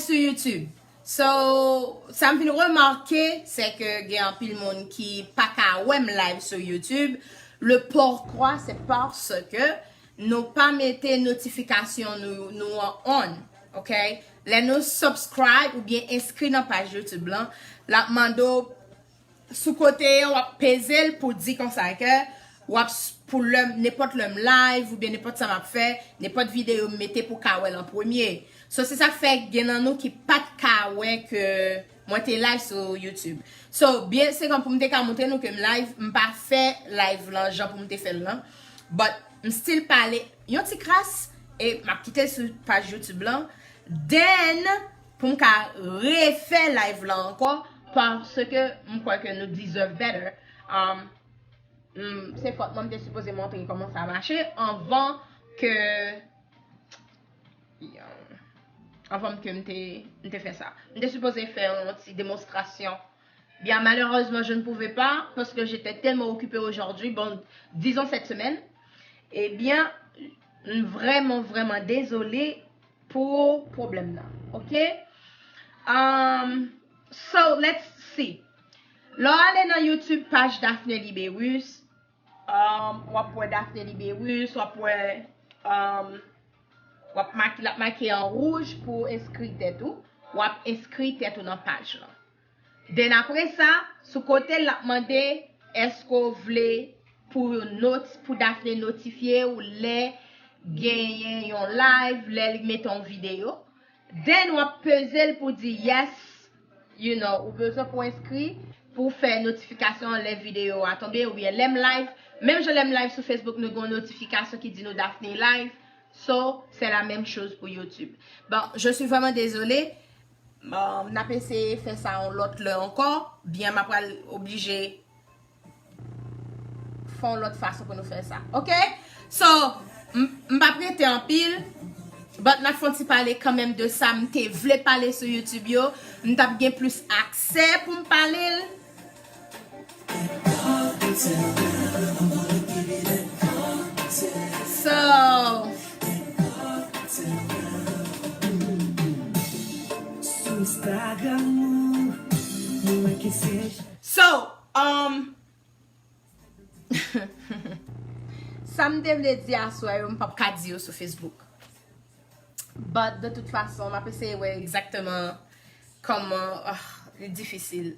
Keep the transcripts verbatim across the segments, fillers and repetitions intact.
Sou YouTube. So, sa m vin remake, se ke gen anpil moun ki pa ka wè m live sou YouTube. Le pourquoi, c'est parce que nou pa mete notifikasyon nou, nou an on, ok? Lè nou subscribe oubyen enskri nan paj YouTube lan, l ap mande w sou kote, w ap peze l pou di konsa ke w ap s- pou lè m- nenpòt lè m live oubyen nenpòt sa m ap fè, nenpòt videyo m mete pou ka wè l an premye. So, se sa k fè gen nan nou ki pa t ka wè ke mwen te live sou YouTube. So, byen se kon pou m te ka montre nou ke m live, m pa fè live lan jan pou m te fè l lan. But m still pale yon ti kras e m ap kite l sou paj YouTube lan. Then, pou m ka refè live lan ankò, paske m kwè ke nou deserve better. Um, mm, se fòt mwen, m te sipoze montre kòman sa mache anvan ke, anvan ke m te, m te fè sa. M te sipoze fè yon ti demonstrasyon. Bien, malheureusement, je ne pouvais pas parce que j'étais tellement occupée aujourd'hui, bon, disons cette semaine. Eh bien, m vrèman, vrèman dezole pou pwoblèm nan, ok? Um, so, let's see. Lè w ale nan YouTube paj Daphné Libérus, um, w ap wè Daphné Libérus, w ap wè, um, w ap make, l ap make an wouj pou enskri tèt ou. W ap enskri tèt ou nan paj lan. Then apre sa, sou kote l ap mande, èske w vle pou not, pou Daphné notifye w lè genyen yon live, lè li mete yon videyo? Then w ap peze l pou di yes, you know, ou bezwen pou enskri, pou fè notifikasyon lè videyo a tonbe, oubyen lè m live, menm jan lè m live sou Facebook, nou gen yon notifikasyon ki di nou Daphné live. So, c'est la même chose pour YouTube. Bon, je suis vraiment désolée. Bon, n ap eseye fè sa yon lòt lè ankò. Byen, m ap pral oblije fè yon lòt fason pou nou fè sa. Ok? So, m m p ap rete anpil, but n ap fè yon ti pale kanmenm de sa m te vle pale sou YouTube yo. M t ap gen plis aksè pou m pale l. So, Sou Instagram ou, nou wè ke se so, um, sa m te vle di aswè yo, m p ap ka di yo sou Facebook. But de tout fason, m ap eseye wè egzakteman kòman, ah, li difisil.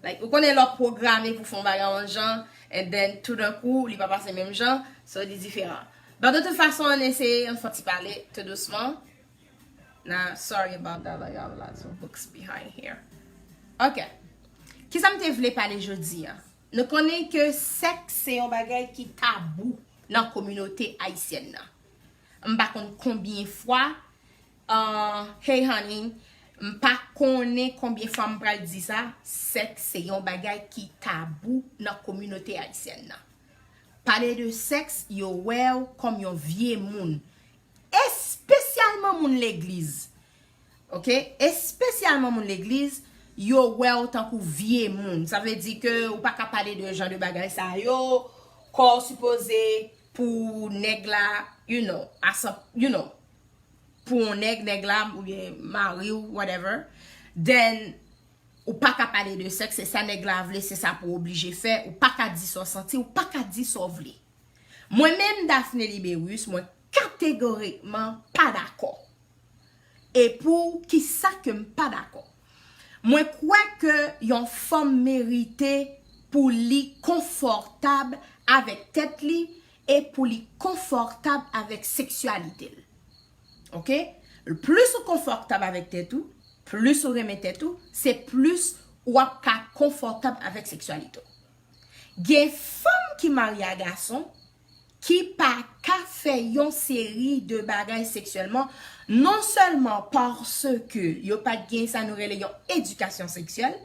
Like, ou konnen lè w pwograme pou fè yon bagay yon jan, and then toudenkou, li pa pase menm jan, so li diferan. But de tout fason, ann eseye, ann fè yon ti pale tou dousman. Now, sorry about that, like, I have lots of books behind here. Ok. Kisa m te vle pale jodi a? Nou konnen ke sèks se yon bagay ki tabou nan kominote ayisyèn nan. M pa konn konbyen fwa, uh, hey honey, m pa konnen konbyen fwa m pral di sa, sèks se yon bagay ki tabou nan kominote ayisyèn nan. Pale de sèks, yo wè w kòm yon vye moun. Espesyalman moun legliz. Ok? Espesyalman moun legliz, yo wè w tankou vye moun. Sa vle di ke ou pa ka pale de jan de bagay sa yo, kò w sipoze pou nèg la, you know, asan, you know, pou yon nèg, nèg la, oubyen mari w, whatever. Then, ou pa ka pale de sèks, se sa nèg la vle, se sa pou w oblije fè, ou pa ka di sa w santi, ou pa ka di sa w vle. Mwen menm, Daphné Libérus, mwen kategorikman pa dakò. E pou kisa ke m pa dakò? Mwen kwè ke yon fanm merite pou li konfòtab avèk tèt li e pou li konfòtab avèk seksyalite l. Ok? Plis ou konfòtab avèk tèt ou, plis ou renmen tèt ou, se plis w ap ka konfòtab avèk seksyalite w. Gen fanm ki marye a gason ki pa ka fè yon seri de bagay seksyèlman, non sèlman paske yo pa t gen sa nou rele yon edikasyon seksyèl,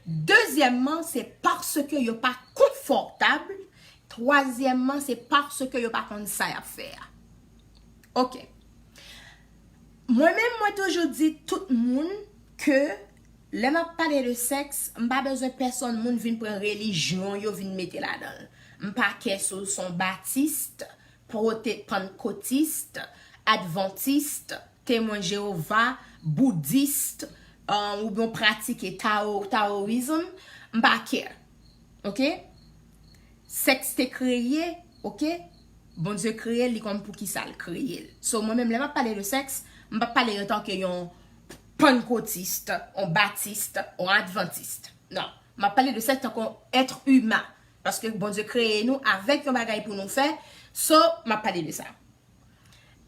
dezyèmman, se paske yo pa konfòtab, twazyèmman, se paske yo pa konn sa y ap fè a. Ok. Mwen menm, mwen toujou di tout moun ke lè m ap pale de sèks, m pa bezwen pèsonn moun vin pran relijyon yo vin mete ladan l. M pa kè si w se yon batis, pwote-, pannkotis, advantis, temwen Jewova, boudis, um, oubyen w pratike Tao, Taoism, m pa care. Ok? Sèks te kreye, ok? Bondye kreye li kòm pou ki sa l kreye l. So, mwen menm, lè m ap pale de sèks, m p ap pale antanke yon pannkotist, yon batist, yon advantist. Non. M ap pale de sèks tankou èt imen. Paske Bondye kreye nou avèk yon bagay pou nou fè. So, m ap pale de sa.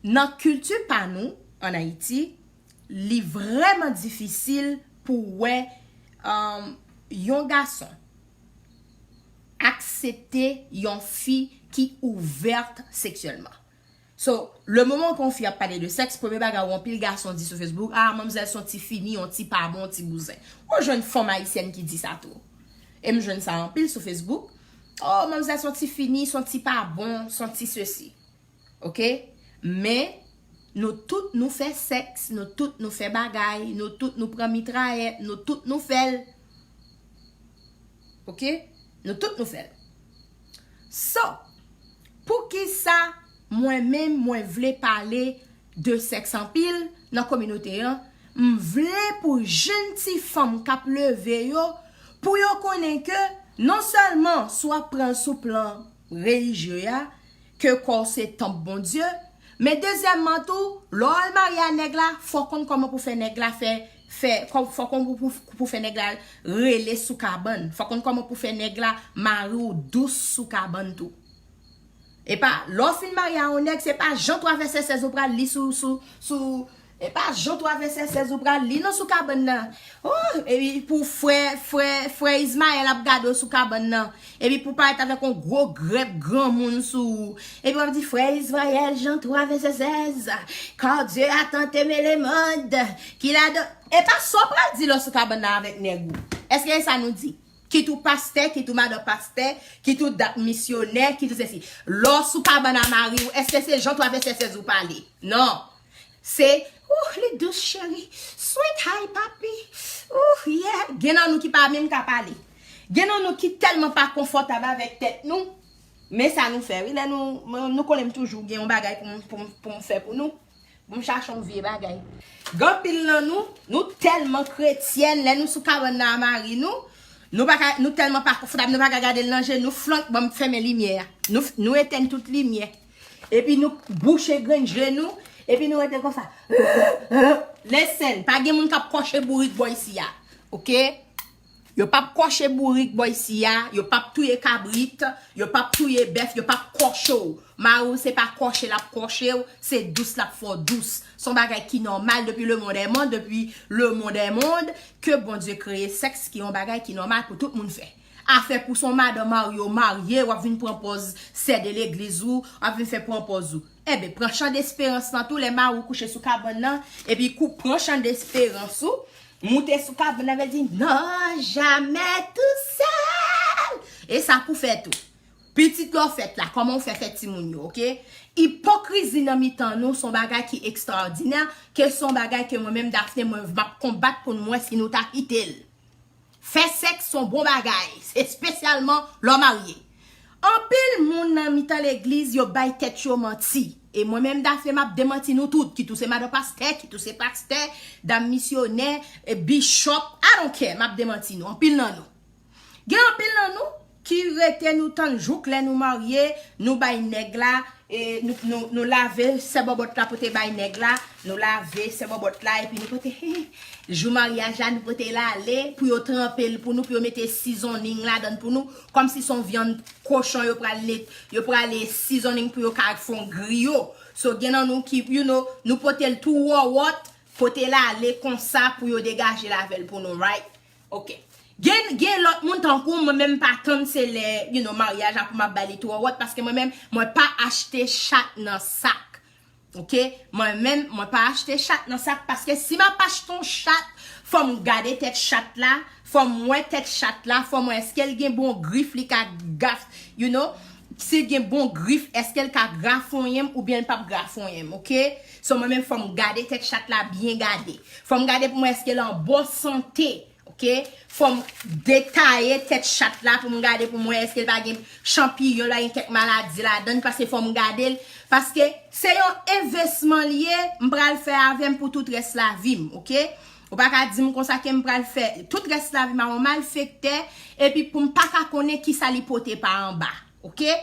Nan kilti pa nou, an Ayiti, li vrèman difisil pou wè, um, yon gason aksepte yon fi ki ouvèt seksyèlman. So, le moman ke yon fi ap pale de sèks, premye bagay ou anpil gason di sou Facebook, ah, manmzèl se yon ti fini, yon ti pa bon, yon ti bouzen. Ou jwenn fanm ayisyèn ki di sa tou. E m jwenn sa anpil sou Facebook. Oh, manmzèl se yon ti fini, se yon ti pa bon, se yon ti sesi. Ok? Men, nou tout nou fè sèks, nou tout nou fè bagay, nou tout nou pran mitrayèt, nou tout nou fè l. Ok? Nou tout nou fè l. So, poukisa mwen menm mwen vle pale de sèks anpil nan kominote an? M vle pou jèn ti fanm k ap leve yo, pou yo konnen ke non sèlman si w ap pran l sou plan relijye a, ke kò w se tanp Bondye, men dezyèmman tou, lè w al marye a nèg la, fò w konn kòman pou fè nèg la fè, fè, kò- fò w konn pou, pou, pou fè nèg la rele sou kabann, fò w konn kòman pou fè nèg la mari w dous sou kabann tou. E pa, lè w fin marye a yon nèg, se pa Jan twa vèsè sèz ou pral li sou, sou, sou, e pa Jan twa vèsè sèz ou pral li non sou kabann nan. Oh, epi pou frè, frè, frè Izmayèl ap gade w sou kabann nan. Epi pou parèt avèk yon gwo grèp granmoun sou ou. Epi w ap di, frè Izmayèl, Jan twa vèsè sèz, car Dieu a tant aimé le monde, qu'il a don-, e pa sa w pral di lè w sou kabann nan avèk nèg ou. Èske e sa nou di? Kit ou pastè, kit ou madan pastè, kit ou dat misyonè, kit ou sesi. Lè w sou kabann a mari w, èske se Jan twa vèsè sèz ou pale? Non. Se, ouh, li dous cheri. Sweet hi papi. Ouh, yeah. Gen nan nou ki pa menm ka pale. Gen nan nou ki tèlman pa konfòtab avèk tèt nou. Men sa nou fè, wi. Lè nou, nou konnen m toujou gen yon bagay pou m, pou m, pou m fè pou nou. Pou m chache yon vye bagay. Gen anpil nan nou, nou tèlman kretyèn, lè nou sou kabann nan a mari nou, nou pa ka, nou tèlman pa konfòtab, nou pa ka gade l nan je, nou flank, ban m fèmen limyè a. Nou, nou etèn tout limyè. Epi nou bouche grenn je nou, epi nou rete konsa. Listen, pa gen moun k ap kòche bourik bò isi a. Ok? Yo p ap kòche bourik bò isi a, yo p ap touye kabrit, yo p ap touye bèf, yo p ap kòche w. Mari w se pa kòche l ap kòche w, se dous l ap fè w dous. Se yon bagay ki nòmal depi le monde est monde, depi le monde est monde, ke Bondye kreye sèks ki yon bagay ki nòmal pou tout moun fè. Afè pou se yon madan marye w marye, w ap vin pran pòz sè de legliz ou, w ap vin fè pran pòz ou. Enben, pran chan desperans lan tou, lè mari w kouche sou kabann nan, epi kou pran chan desperans ou, moute sou kabann nan, vle di, non, jamè tousèl! E sa pou fè tou. Pitit lè w fèt la, kòman w fè fè timoun yo, ok? Ipokrizi nan mitan nou, se yon bagay ki ekstraòdinè, ke se yon bagay ke mwen menm, Daphné, mwen, m ap konbat pou m wè si nou ta kite l. Fè sèks se yon bon bagay, espesyalman lè w marye. Anpil moun nan mitan legliz, yo bay tèt yo manti. E mwen menm, Daphné, m ap demanti nou tout, kit ou se madan pastè, kit ou se pastè, dam misyonè, e bishop, I don't care, m ap demanti nou, anpil nan nou. Gen anpil nan nou ki rete nou tann jouk lè nou marye, nou bay nèg la, e nou, nou, nou lave sè bòbòt la pote bay nèg la, nou lave sè bòbòt la, epi nou pote, jou maryaj la, nou pote l ale, pou yo tranpe l pou nou, pou yo mete seasoning ladan l pou nou, kòmsi se yon vyann kochon yo pral net, yo pral seasoning pou yo ka fè yon griyo. So, gen nan nou ki, you know, nou pote l tou wòwòt, pote l ale konsa pou yo degaje l avè l pou nou, right? Ok. Gen, gen lòt moun tankou mwen menm pa tann se lè, you know, maryaj la pou m ap bay li tou wòwòt, paske mwen menm, mwen pa achte chat nan sak. Ok? Mwen menm, mwen pa achte chat nan sak, paske si m ap achte yon chat, fò m gade tèt chat la, fò m wè tèt chat la, fò m wè èske l gen bon grif, li ka gaf, you know, si l gen bon grif, èske l ka grafonyen m oubyen l p ap grafonyen m, ok? So mwen menm, fò m gade tèt chat la byen gade. Fò m gade pou m wè èske l an bon sante. Ok? Fò m detaye tèt chat la pou m gade pou m wè èske l pa gen chanpiyon, la gen kèk maladi ladan l, paske fò m gade l, paske se yon envesman l ye, m pral fè avè m pou tout rès lavi m, oke? Ou pa ka di m konsa ke m pral fè tout rès lavi m a yon malfektè, epi pou m pa ka konnen kisa li pote pa anba, oke?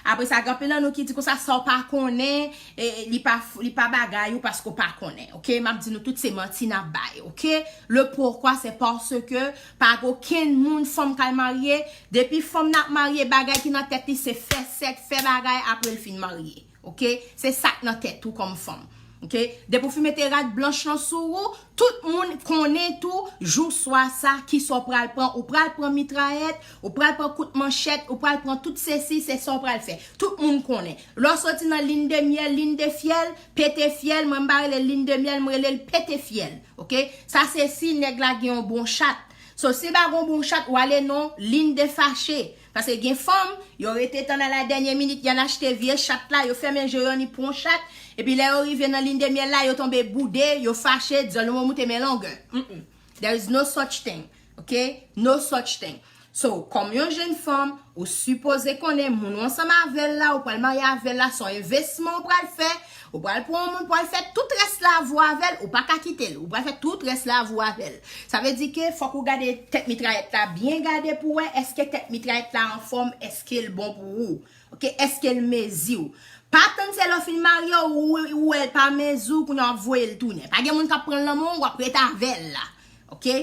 Apre sa, gen anpil nan nou ki di konsa sa w pa konnen, e, li pa, li pa bagay ou paske w pa konnen, oke? M ap di nou tout se manti n ap bay, oke? Le pourquoi, c'est parce que pa gen okenn moun fanm k al marye, depi fanm nan ap marye, bagay ki nan tèt li se fè sèks, fè bagay, apre l fin marye. Oke? Se sa k nan tèt ou kòm fanm. Oke? Depi w fin mete rad blanch lan sou ou, tout moun konnen tou, jou swa sa, kisa w pral pran. Ou pral pran mitrayèt, ou pral pran kout manchèt, ou pral pran tout sesi, se sa w pral fè. Tout moun konnen. Lè w soti nan lin de myèl, lin de fyèl, pete fyèl, mwen m pa rele l lin de myèl, m rele l pete fyèl. Oke? Sa se si nèg la gen yon bon chat. So, si l pa gen yon bon chat, w ale nan lin de fache. Paske gen fanm, yo rete tann a la dènyè minit, y al achte vye chat la, yo fèmen je yo, ni pran yon chat, epi lè yo rive nan lin de myèl la, yo tonbe boude, yo fache, dyòl nou moute men longè. Mm-mm. There is no such thing, oke? No such thing. So, kòm yon jèn fanm, ou sipoze konnen moun ou ansanm avè l la, ou pral marye avè l la, se yon envesman ou pral fè, ou pral pran yon moun pou al fè tout rès lavi w avè l, ou pa ka kite l, ou pral fè tout rès lavi w avè l. Sa vle di ke fòk ou gade tèt mitrayèt la, byen gade pou wè èske tèt mitrayèt la anfòm, èske l bon pou ou. Oke, èske l mezi w? Pa tann se lè w fin marye w, ou, ou wè l pa mezi w, kounye a w ap voye l tounen. Pa gen moun k ap pran l nan men w, w ap ret avè l la. Oke?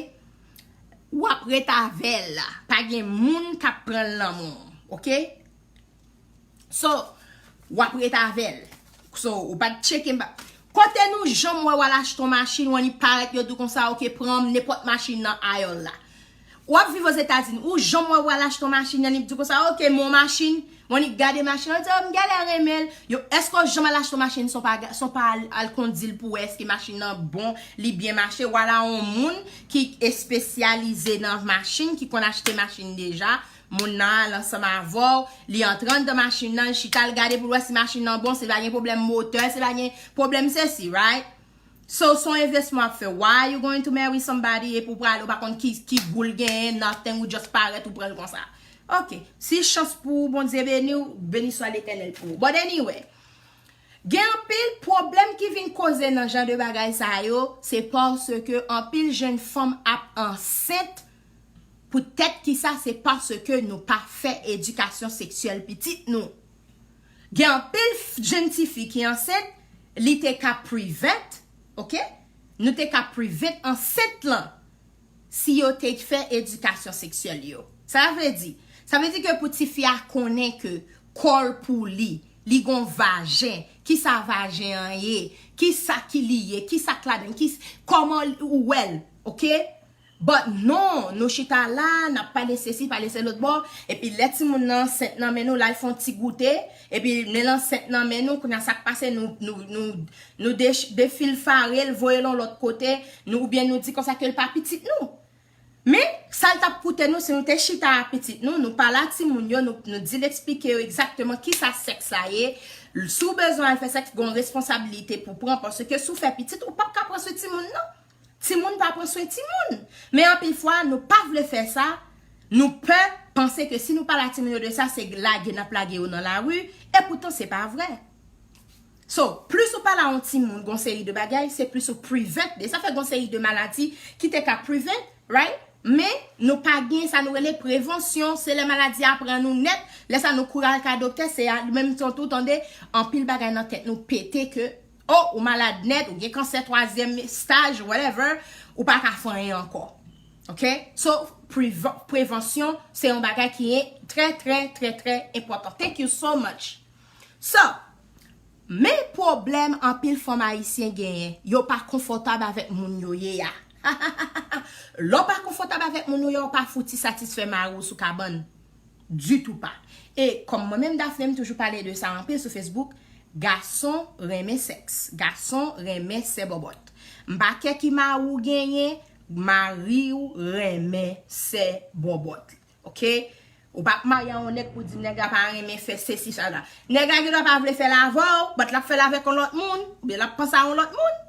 W ap ret avè l la. Pa gen moun k ap pran l nan men w. Oke? So, w ap ret avè l. So, ou pa t tcheke m pa. Kote nou janm wè w al achte yon machin, w annik parèt, yo di w konsa, oke, pran m nenpòt machin nan ayòl la. W ap viv Ozetazini, ou janm wè w al achte yon machin, annik di w konsa, oke, m yon machin, w annik gade machin, w di, o, m genlè renmen l. Yo, èske w janm al achte yon machin san w pa, san w pa al, al kondi l pou wè èske machin nan bon, li byen mache? W al a yon moun ki espesyalize nan machin, ki konn achte machin deja, moun nan al ansanm avè w, li antre anndan machin nan, li chita, l gade pou l wè si machin nan bon, si l pa gen pwoblèm motè, si l pa gen pwoblèm sesi, right? So, se yon envesman w ap fè. Why you going to marry somebody epi w prale, ou pa konn ki, ki gou l genyen, nothing, ou just parèt, ou pran l konsa. Oke, si chans pou ou, Bondye beni w, beni swa Letènèl pou ou. But anyway, gen anpil pwoblèm ki vin koze nan jan de bagay sa yo, se paske anpil jèn fanm ap ansent. Poutèt ki sa? Se paske nou pa fè edikasyon seksyèl pitit nou. Gen anpil f-, jèn tifi ki ansent, li te ka prevent, oke? Nou te ka prevent ansent lan si yo te fè edikasyon seksyèl yo. Sa vle di, sa vle di ke pou tifi a konnen ke kò l pou li, li gon vajen, kisa vajen an ye, kisa ki li ye, kisa k ladan, ki, kòman ou wè l, oke? But non, nou chita la, n ap pale sesi, pale se lòt bò, epi lè timoun nan ansent nan men nou, l al fè yon ti goute, epi men l ansent nan men nou, kounye a sa k pase, nou, nou, nou, nou dech-, defilfare l, voye l yon lòt kote, nou, oubyen nou di konsa ke l pa pitit nou. Men, sa l t ap koute nou si nou te chita a pitit nou, nou pale a timoun yo, nou, nou di l eksplike yo egzakteman kisa sèks la ye. Si w bezwen al fè sèks, gen yon responsabilite pou pran, paske si w fè pitit, ou p ap ka pran swen timoun nan. Timoun pa pran swen timoun. Men anpil fwa, nou pa vle fè sa. Nou pè panse ke si nou pale a timoun yo de sa, se lage n ap lage yo nan lari. Epoutan, se pa vre. So, plis ou pale a yon timoun gon seri de bagay, se plis ou prevent. De sa fè gon seri de maladi ki te ka prevent, right? Men, nou pa gen sa nou rele prevansyon. Se lè maladi a pran nou nèt, lè sa nou kouri al ka doktè, se a, menm tan tou, tande, anpil bagay nan tèt nou pete ke, oh, ou malad nèt, ou gen kansè twazyèm estaj, whatever, ou pa ka fè anyen ankò. Oke? So, preva-, prevansyon, se yon bagay ki trè, trè, trè, trè enpòtan. Thank you so much. So, men pwoblèm anpil fanm ayisyen genyen, yo pa konfòtab avèk moun yo ye a. Lè w pa konfòtab avèk moun ou ye a, ou pa fouti satisfè mari w sou kabann. Ditou pa. E kòm mwen menm Daphné, m toujou pale de sa anpil sou Facebook, gason renmen sèks. Gason renmen sè bòbòt. M pa kè ki mari w genyen, mari w renmen sè bòbòt. Oke? Ou p ap marye a yon nèg pou di nèg la pa renmen fè sesi, sa la. Nèg la gendwa pa vle fè l avè w, but l ap fè l avèk yon lòt moun, oubyen l ap panse a yon lòt moun.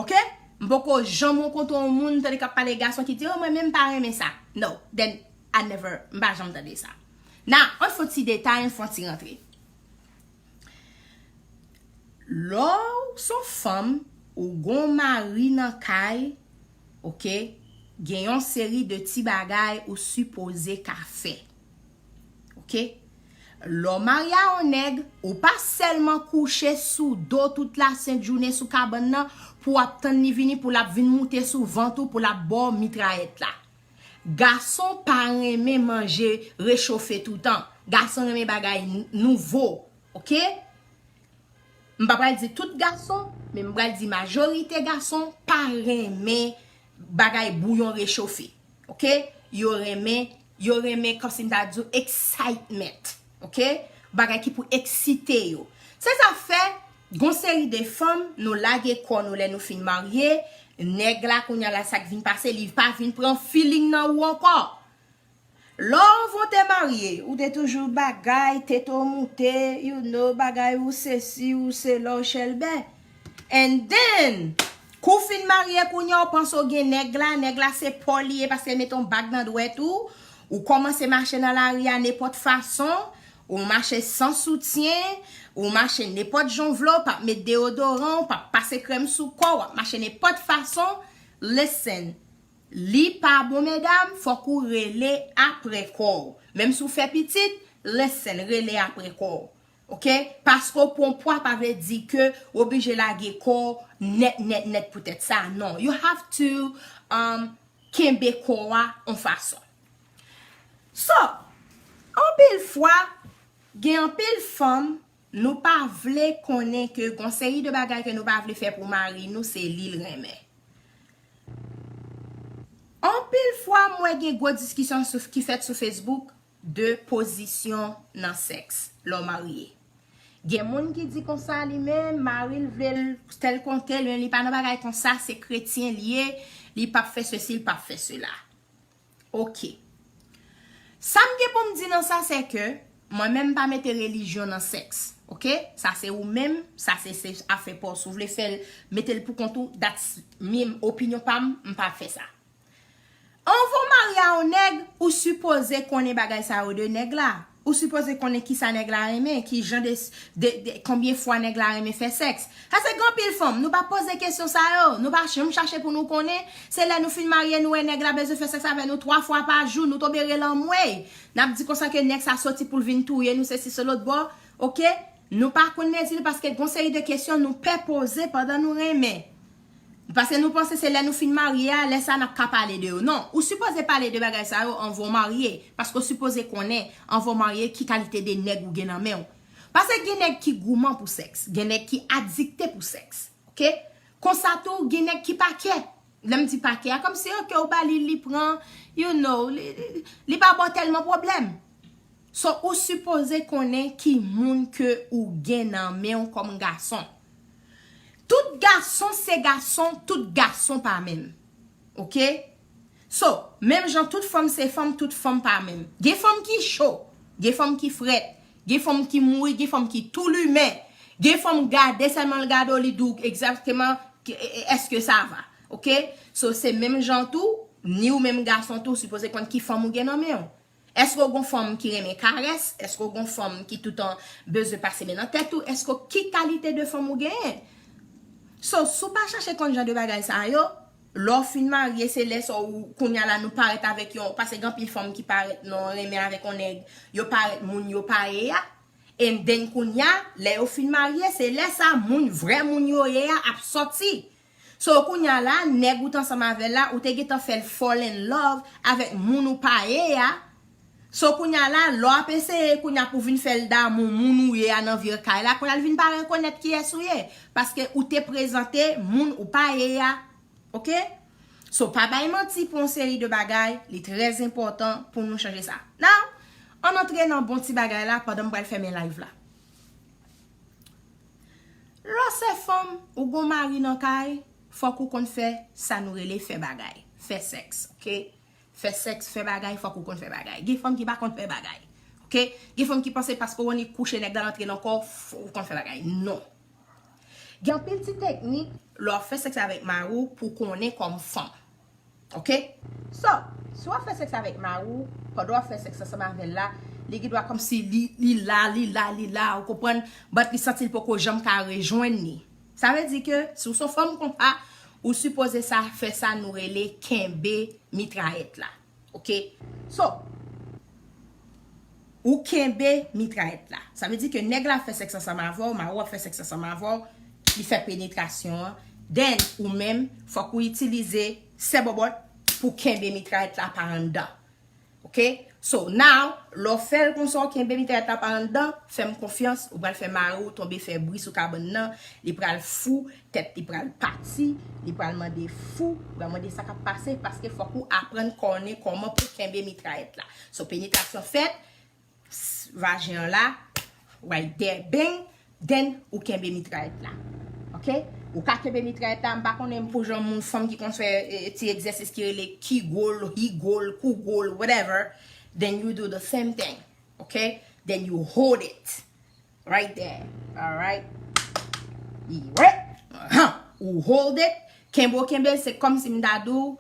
Oke? M poko janm rankontre yon moun tande k ap pale gason ki di, oh, mwen menm m pa renmen sa. No, then I never, m pa janm tande sa. Now, an fon ti detay, an fon ti rantre. Lè w se yon fanm, ou gon mari nan kay, ok, gen yon seri de ti bagay ou sipoze ka fè. Ok? Lè w marye a yon nèg, ou pa sèlman kouche sou do tout lasent jounen sou kabann nan pou w ap tann li vini pou l ap vin moute sou vant ou pou l ap ba w mitrayèt la. Gason pa renmen manje rechofe toutan. Gason renmen bagay n- nouvo. Ok? M pa pral di tout gason, men m pral di majorite gason pa renmen bagay bouyon rechofe. Ok? Yo renmen, yo renmen, kòmsi m ta di w, excitement. Ok? Bagay ki pou eksite yo. Se sa fè, gon seri de fanm, nou lage kò nou lè nou fin marye, nèg la, kounye a la, sa k vin pase, li pa vin pran feeling nan ou ankò. Lè w te marye, ou te toujou bagay, tete w moute, you know, bagay ou sesi, ou sela, ou chèlbè. And then, kou w fin marye, kounye a w panse w gen nèg la, nèg la se pa w li ye paske l mete yon bag nan dwèt ou, ou kòmanse mache nan lari a nenpòt fason, ou mache san soutyen, ou mache nenpòt jan w vle, w p ap met deyodoran, w p ap pase krèm sou kò, w ap mache nenpòt fason. Listen, li pa bon, medam, fòk ou rele apre kò w. Menm si w fè pitit, listen, rele apre kò w. Ok? Paske w pran pwa pa vle di ke w oblije lage kò w nèt, nèt, nèt poutèt sa. Non. You have to um, kenbe kò a yon fason. So, anpil fwa, gen anpil fanm, nou pa vle konnen ke gon seri de bagay ke nou pa vle fè pou mari nou, se li l renmen. Anpil fwa, m wè gen gwo diskisyon sou, ki fèt sou Facebook de pozisyon nan sèks lè w marye. Gen moun ki di konsa li menm, mari l vle l tèl kote, li menm li pa nan bagay konsa, se kretyen li ye, li p ap fè sesi, li p ap fè sela. Ok. Sa m gen pou m di nan sa, se ke mwen menm m pa mete relijyon nan sèks. Ok? Sa se ou menm, sa se, se afè pa w. Si w vle fè l, mete l pou kont ou, that's me, opinyon pa m, m pa fè sa. Anvan w marye a yon nèg, ou sipoze konnen bagay sa yo de nèg la. Ou sipoze konnen kisa nèg la renmen, ki jan de, de, de, konbyen fwa nèg la renmen fè sèks. Sa se gen anpil fanm, nou pa poze kesyon sa yo, nou pa janm chache pou nou konnen. Se lè nou fin marye, nou wè nèg la bezwen fè sèks avè nou twa fwa pa jou, nou tonbe rele anmwey. N ap di konsa ke nèg sa soti pou l vin touye nou, sesi se lòt bò, ok? Nou pa konn mezi nou paske gon seri de kesyon nou pè poze pandan nou renmen. Paske nou panse se lè nou fin marye a, lè sa n ap ka pale de yo. Non, ou sipoze pale de bagay sa yo anvan w marye. Paske w sipoze konnen anvan w marye ki kalite de nèg ou gen nan men w. Paske gen nèg ki gouman pou sèks, gen nèg ki adikte pou sèks. Ok? Konsa tou, gen nèg ki pa kè. Lè m di pa kè a, kòmsi ok, ou ba li, li pran, you know, li, li, li pa ba w tèlman pwoblèm. So, ou sipoze konnen ki moun ke ou gen nan men w kòm gason. Tout gason se gason, tout gason pa menm. Ok? So, menm jan tout fanm se fanm, tout fanm pa menm. Gen fanm ki cho, gen fanm ki frèt, gen fanm ki mouri, gen fanm ki tou limen. Gen fanm gade sèlman l gade w, li di w egzakteman ke, e, e, èske sa va. Ok? So, se menm jan tou, ni ou menm gason tou, ou sipoze konn ki fanm ou gen nan men w. Èske w gon fanm ki renmen karès? Èske w gon fanm ki toutan bezwen pase men nan tèt ou? Èske w, ki kalite de fanm ou genyen? So, si w pa chache konn jan de bagay sa yo, lè w fin marye, se lè sa ou, kounye a la nou parèt avèk yon, paske gen anpil fanm ki parèt nan renmen avèk yon nèg, yo parèt moun yo pa ye a. And then kounye a, lè yo fin marye, se lè sa moun, vrè moun yo ye a ap sòti. So, kounye a la, nèg ou t ansanm avè l la, ou te gentan fè l fall in love avèk moun ou pa ye a. So, kounye a la, lè w ap eseye, kounye a pou vin fè l damou moun ou ye a nan vye kay la, kounye a l vin pa rekonèt kiyès ou ye. Paske ou te prezante moun ou pa ye a. Ok? So, pa bay manti pou yon seri de bagay, li trè enpòtan pou nou chanje sa. Now, ann antre nan bon ti bagay la pandan m pral fèmen live la. Lè w se fanm, ou gon mari nan kay, fòk ou konn fè sa nou rele fè bagay. Fè sèks, ok? Fè sèks, fè bagay, fòk ou konn fè bagay. Gen fanm ki pa konn fè bagay, ok? Gen fanm ki panse paske w annik kouche nèg la antre nan kò w, fò w konn fè bagay. Non. Gen anpil ti teknik lè w ap fè sèks avèk mari w pou konnen kòm fanm. Ok? So, si w ap fè sèks avèk mari w, pandan w ap fè sèks ansanm avè l la, li gen dwa kòmsi li, li la, li la, li la, ou konprann? But li santi l poko janm ka rejwenn li. Sa vle di ke si w se yon fanm konsa, ou sipoze sa fè sa nou rele kenbe mitrayèt la. Ok? So, ou kenbe mitrayèt la. Sa vle di ke nèg la ap fè sèks ansanm avè w, mari w ap fè sèks ansanm avè w, li fè penetrasyon an. Then, ou menm, fòk ou itilize sè bòbòt pou kenbe mitrayèt la pa anndan. Ok? So, now, lè w fè l konsa, w kenbe mitrayèt la pa anndan, fè m konfyans, ou pral fè mari w tonbe fè bri sou kabann nan, li pral fou, tèt li pral pati, li pral mande fou, li pral mande sa k ap pase, paske fòk ou aprann konnen kòman pou kenbe mitrayèt la. So, penetrasyon fèt, s-, vajen an la, right there, bang, then ou kenbe mitrayèt la. Ok? Ou ka kenbe mitrayèt la, m pa konnen pou jan moun fanm ki konn fè, eh, ti egzèsis ki rele kegel, hegel, kugel, whatever, then you do the same thing. Ok? Then you hold it. Right there. Alright? Alright. Ahan. Ou hold it. Kenbe w kenbe l, se kòmsi m ta di w,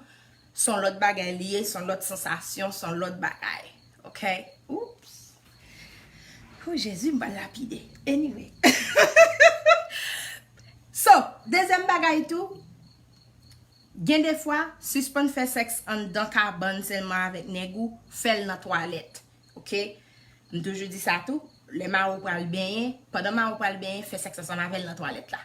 se yon lòt bagay li ye, se yon lòt sansasyon, se yon lòt bagay. Ok? Oops. Oh, Jezi, m pral lapide. Anyway. So, dezyèm bagay tou, gen defwa, sispann fè sèks anndan kabann sèlman avèk nèg ou, fè l nan twalèt. Ok? M toujou di sa tou, lè mari w pral benyen, pandan mari w pral benyen, fè sèks ansanm avè l nan twalèt la.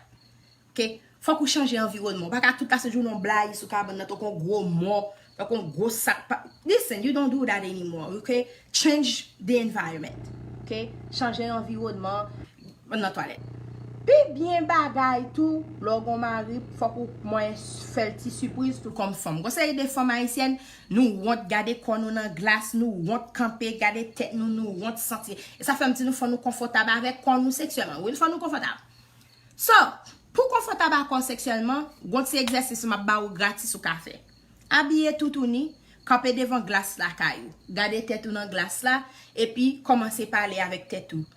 Ok? Fòk ou chanje anviwònman. Ou pa ka tout pase jounen w blayi sou kabann nan tankou yon gwo mò, tankou yon gwo sak pa. Listen, you don't do that anymore, ok? Change the environment. Ok? Chanje anviwònman nan twalèt. Pi byen bagay tou, lè w gen yon mari, fòk ou mwen fè l ti sipriz tou kòm fanm. Gon seri de fanm ayisyèn, nou wont gade kò nou nan glas, nou wont kanpe, gade tèt nou, nou wont santi. E sa fè m di nou fò nou konfòtab avèk kò nou seksyèlman. Wi, fò nou konfòtab. So, pou konfòtab ak kò w seksyèlman, gon ti egzèsis m ap ba ou gratis ou ka fè. Abiye toutouni, kanpe devan glas lakay ou. Gade tèt ou nan glas la, epi kòmanse pale avèk tèt ou.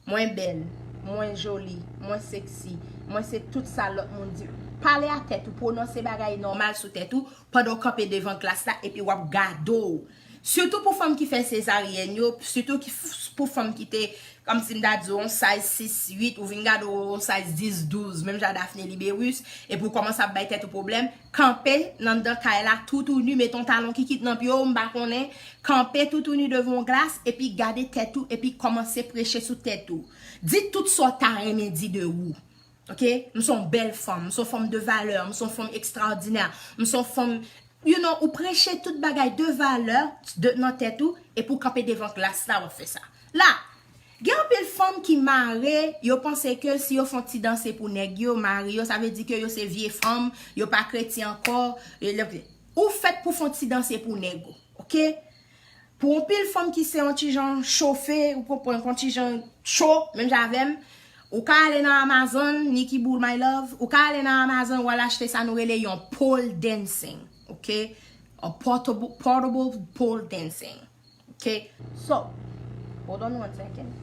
Mwen bèl, mwen joli, mwen seksi, mwen se tout sa lòt moun di. Pale a tèt ou, pwononse bagay nòmal sou tèt ou pandan w kanpe devan glas la epi w ap gade w. Sitou pou fanm ki fè sezaryèn yo, sitou ki f-, pou fanm ki te, kòmsi m ta di w, yon size sis, uit, ou vin gade w yon size dis, douz, menm jan Daphne Liberus, epi w kòmanse ap bay tèt ou pwoblèm, kanpe nan anndan kay la toutouni, mete yon talon kikit nan pye w, m pa konnen, kanpe toutouni devan yon glas, epi gade tèt ou, epi kòmanse preche sou tèt ou. Di tout sa w ta renmen di de ou. Ok? M se yon bèl fanm, m se yon fanm de valè, m se yon fanm ekstraòdinè, m se yon fanm, you know, ou preche tout bagay de valè de, nan tèt ou, epi w kanpe devan glas la, w ap fè sa. La, gen anpil fanm ki mare, yo panse ke si yo fè yon ti danse pou nèg yo, mari yo, sa vle di ke yo se vye fanm, yo pa kretyen ankò, yo, yo, ou fèt pou fè yon ti danse pou nèg ou, ok? Pou anpil fanm ki se yon ti jan chofe, ou konprann, yon ti jan cho, menm jan avè m, ou ka ale nan Amazon, Nikki Bull, my love, ou ka ale nan Amazon, w al achte sa nou rele yon pole dancing, ok? A portable, portable pole dancing. Ok? So, hold on one second.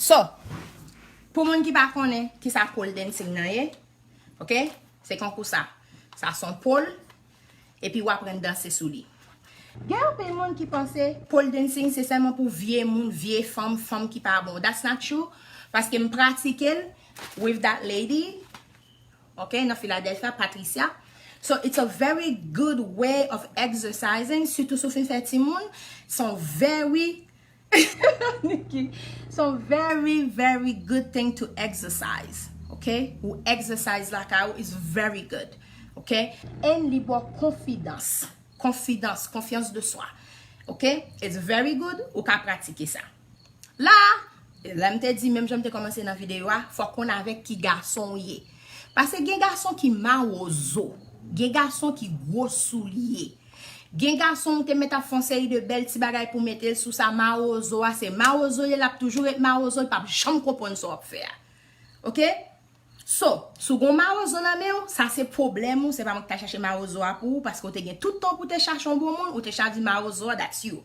So, pou moun ki pa konnen kisa pole dancing nan ye, ok? Se kankou sa. Sa se yon pole, epi w aprann danse sou li. Gen anpil moun ki panse pole dancing se sèlman pou vye moun, vye fanm, fanm ki pa bon. That's not true, paske m pratike l with that lady, ok, nan Philadelphia, Patricia. So, it's a very good way of exercising, sitou si w fin fè timoun. Se yon very Nikki, it's a very, very good thing to exercise, ok? Ou exercise lakay ou is very good, ok? And li ba w konfidans, konfidans, confiance de soi, ok? It's very good, ou ka pratike sa. La, lè m te di, menm jan m te kòmanse nan videyo a, fòk konn avèk ki gason w ye. Paske gen gason ki mawozo, gen gason ki gwo soulye, Gen gason ou te mèt ap fè yon seri de bèl ti bagay pou mete l sou sa, mawozo a, se mawozo ye, l ap toujou ret mawozo, l p ap janm konprann sa w ap fè a. Oke? So, si w gon mawozo nan men w, sa se pwoblèm ou, se pa mwen ki ta chache mawozo a pou ou, paske w te gen tout tan pou w te chache yon bon moun, ou te chwazi mawozo a, that's you.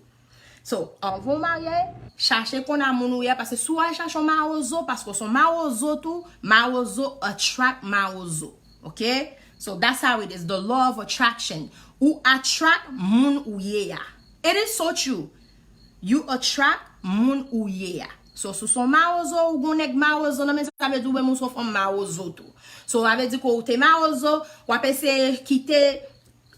So, anvan w marye, chache konn a moun ou ye a, paske si w al chache yon mawozo, paske w se yon mawozo tou, mawozo attract mawozo. Oke? So, that's how it is, the law of attraction. Ou attract moun ou ye a. It is so true. You attract moun ou ye a. So, si w se yon mawozo, ou gon nèg mawozo nan men, sa vle di ou menm ou se yon fanm mawozo tou. So, sa vle di ke ou te mawozo, w ap eseye kite,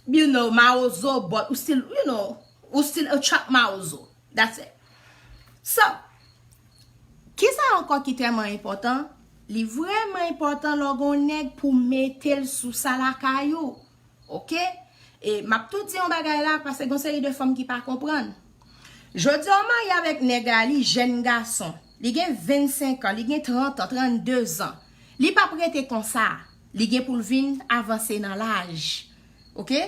you know, mawozo, but ou still, you know, ou still attract mawozo. That's it. So, kisa ankò ki tèlman enpòtan? Li vrèman enpòtan lè w gon nèg pou mete l sou sa lakay ou. Oke? E m ap tou di yon bagay la, paske gon seri de fanm ki pa konprann. Jodi a, w marye avèk nèg la, li jèn gason. Li gen vennsenk an, li gen trant an, trannde zan. Li p ap rete konsa. Li gen pou l vin avanse nan laj. Oke?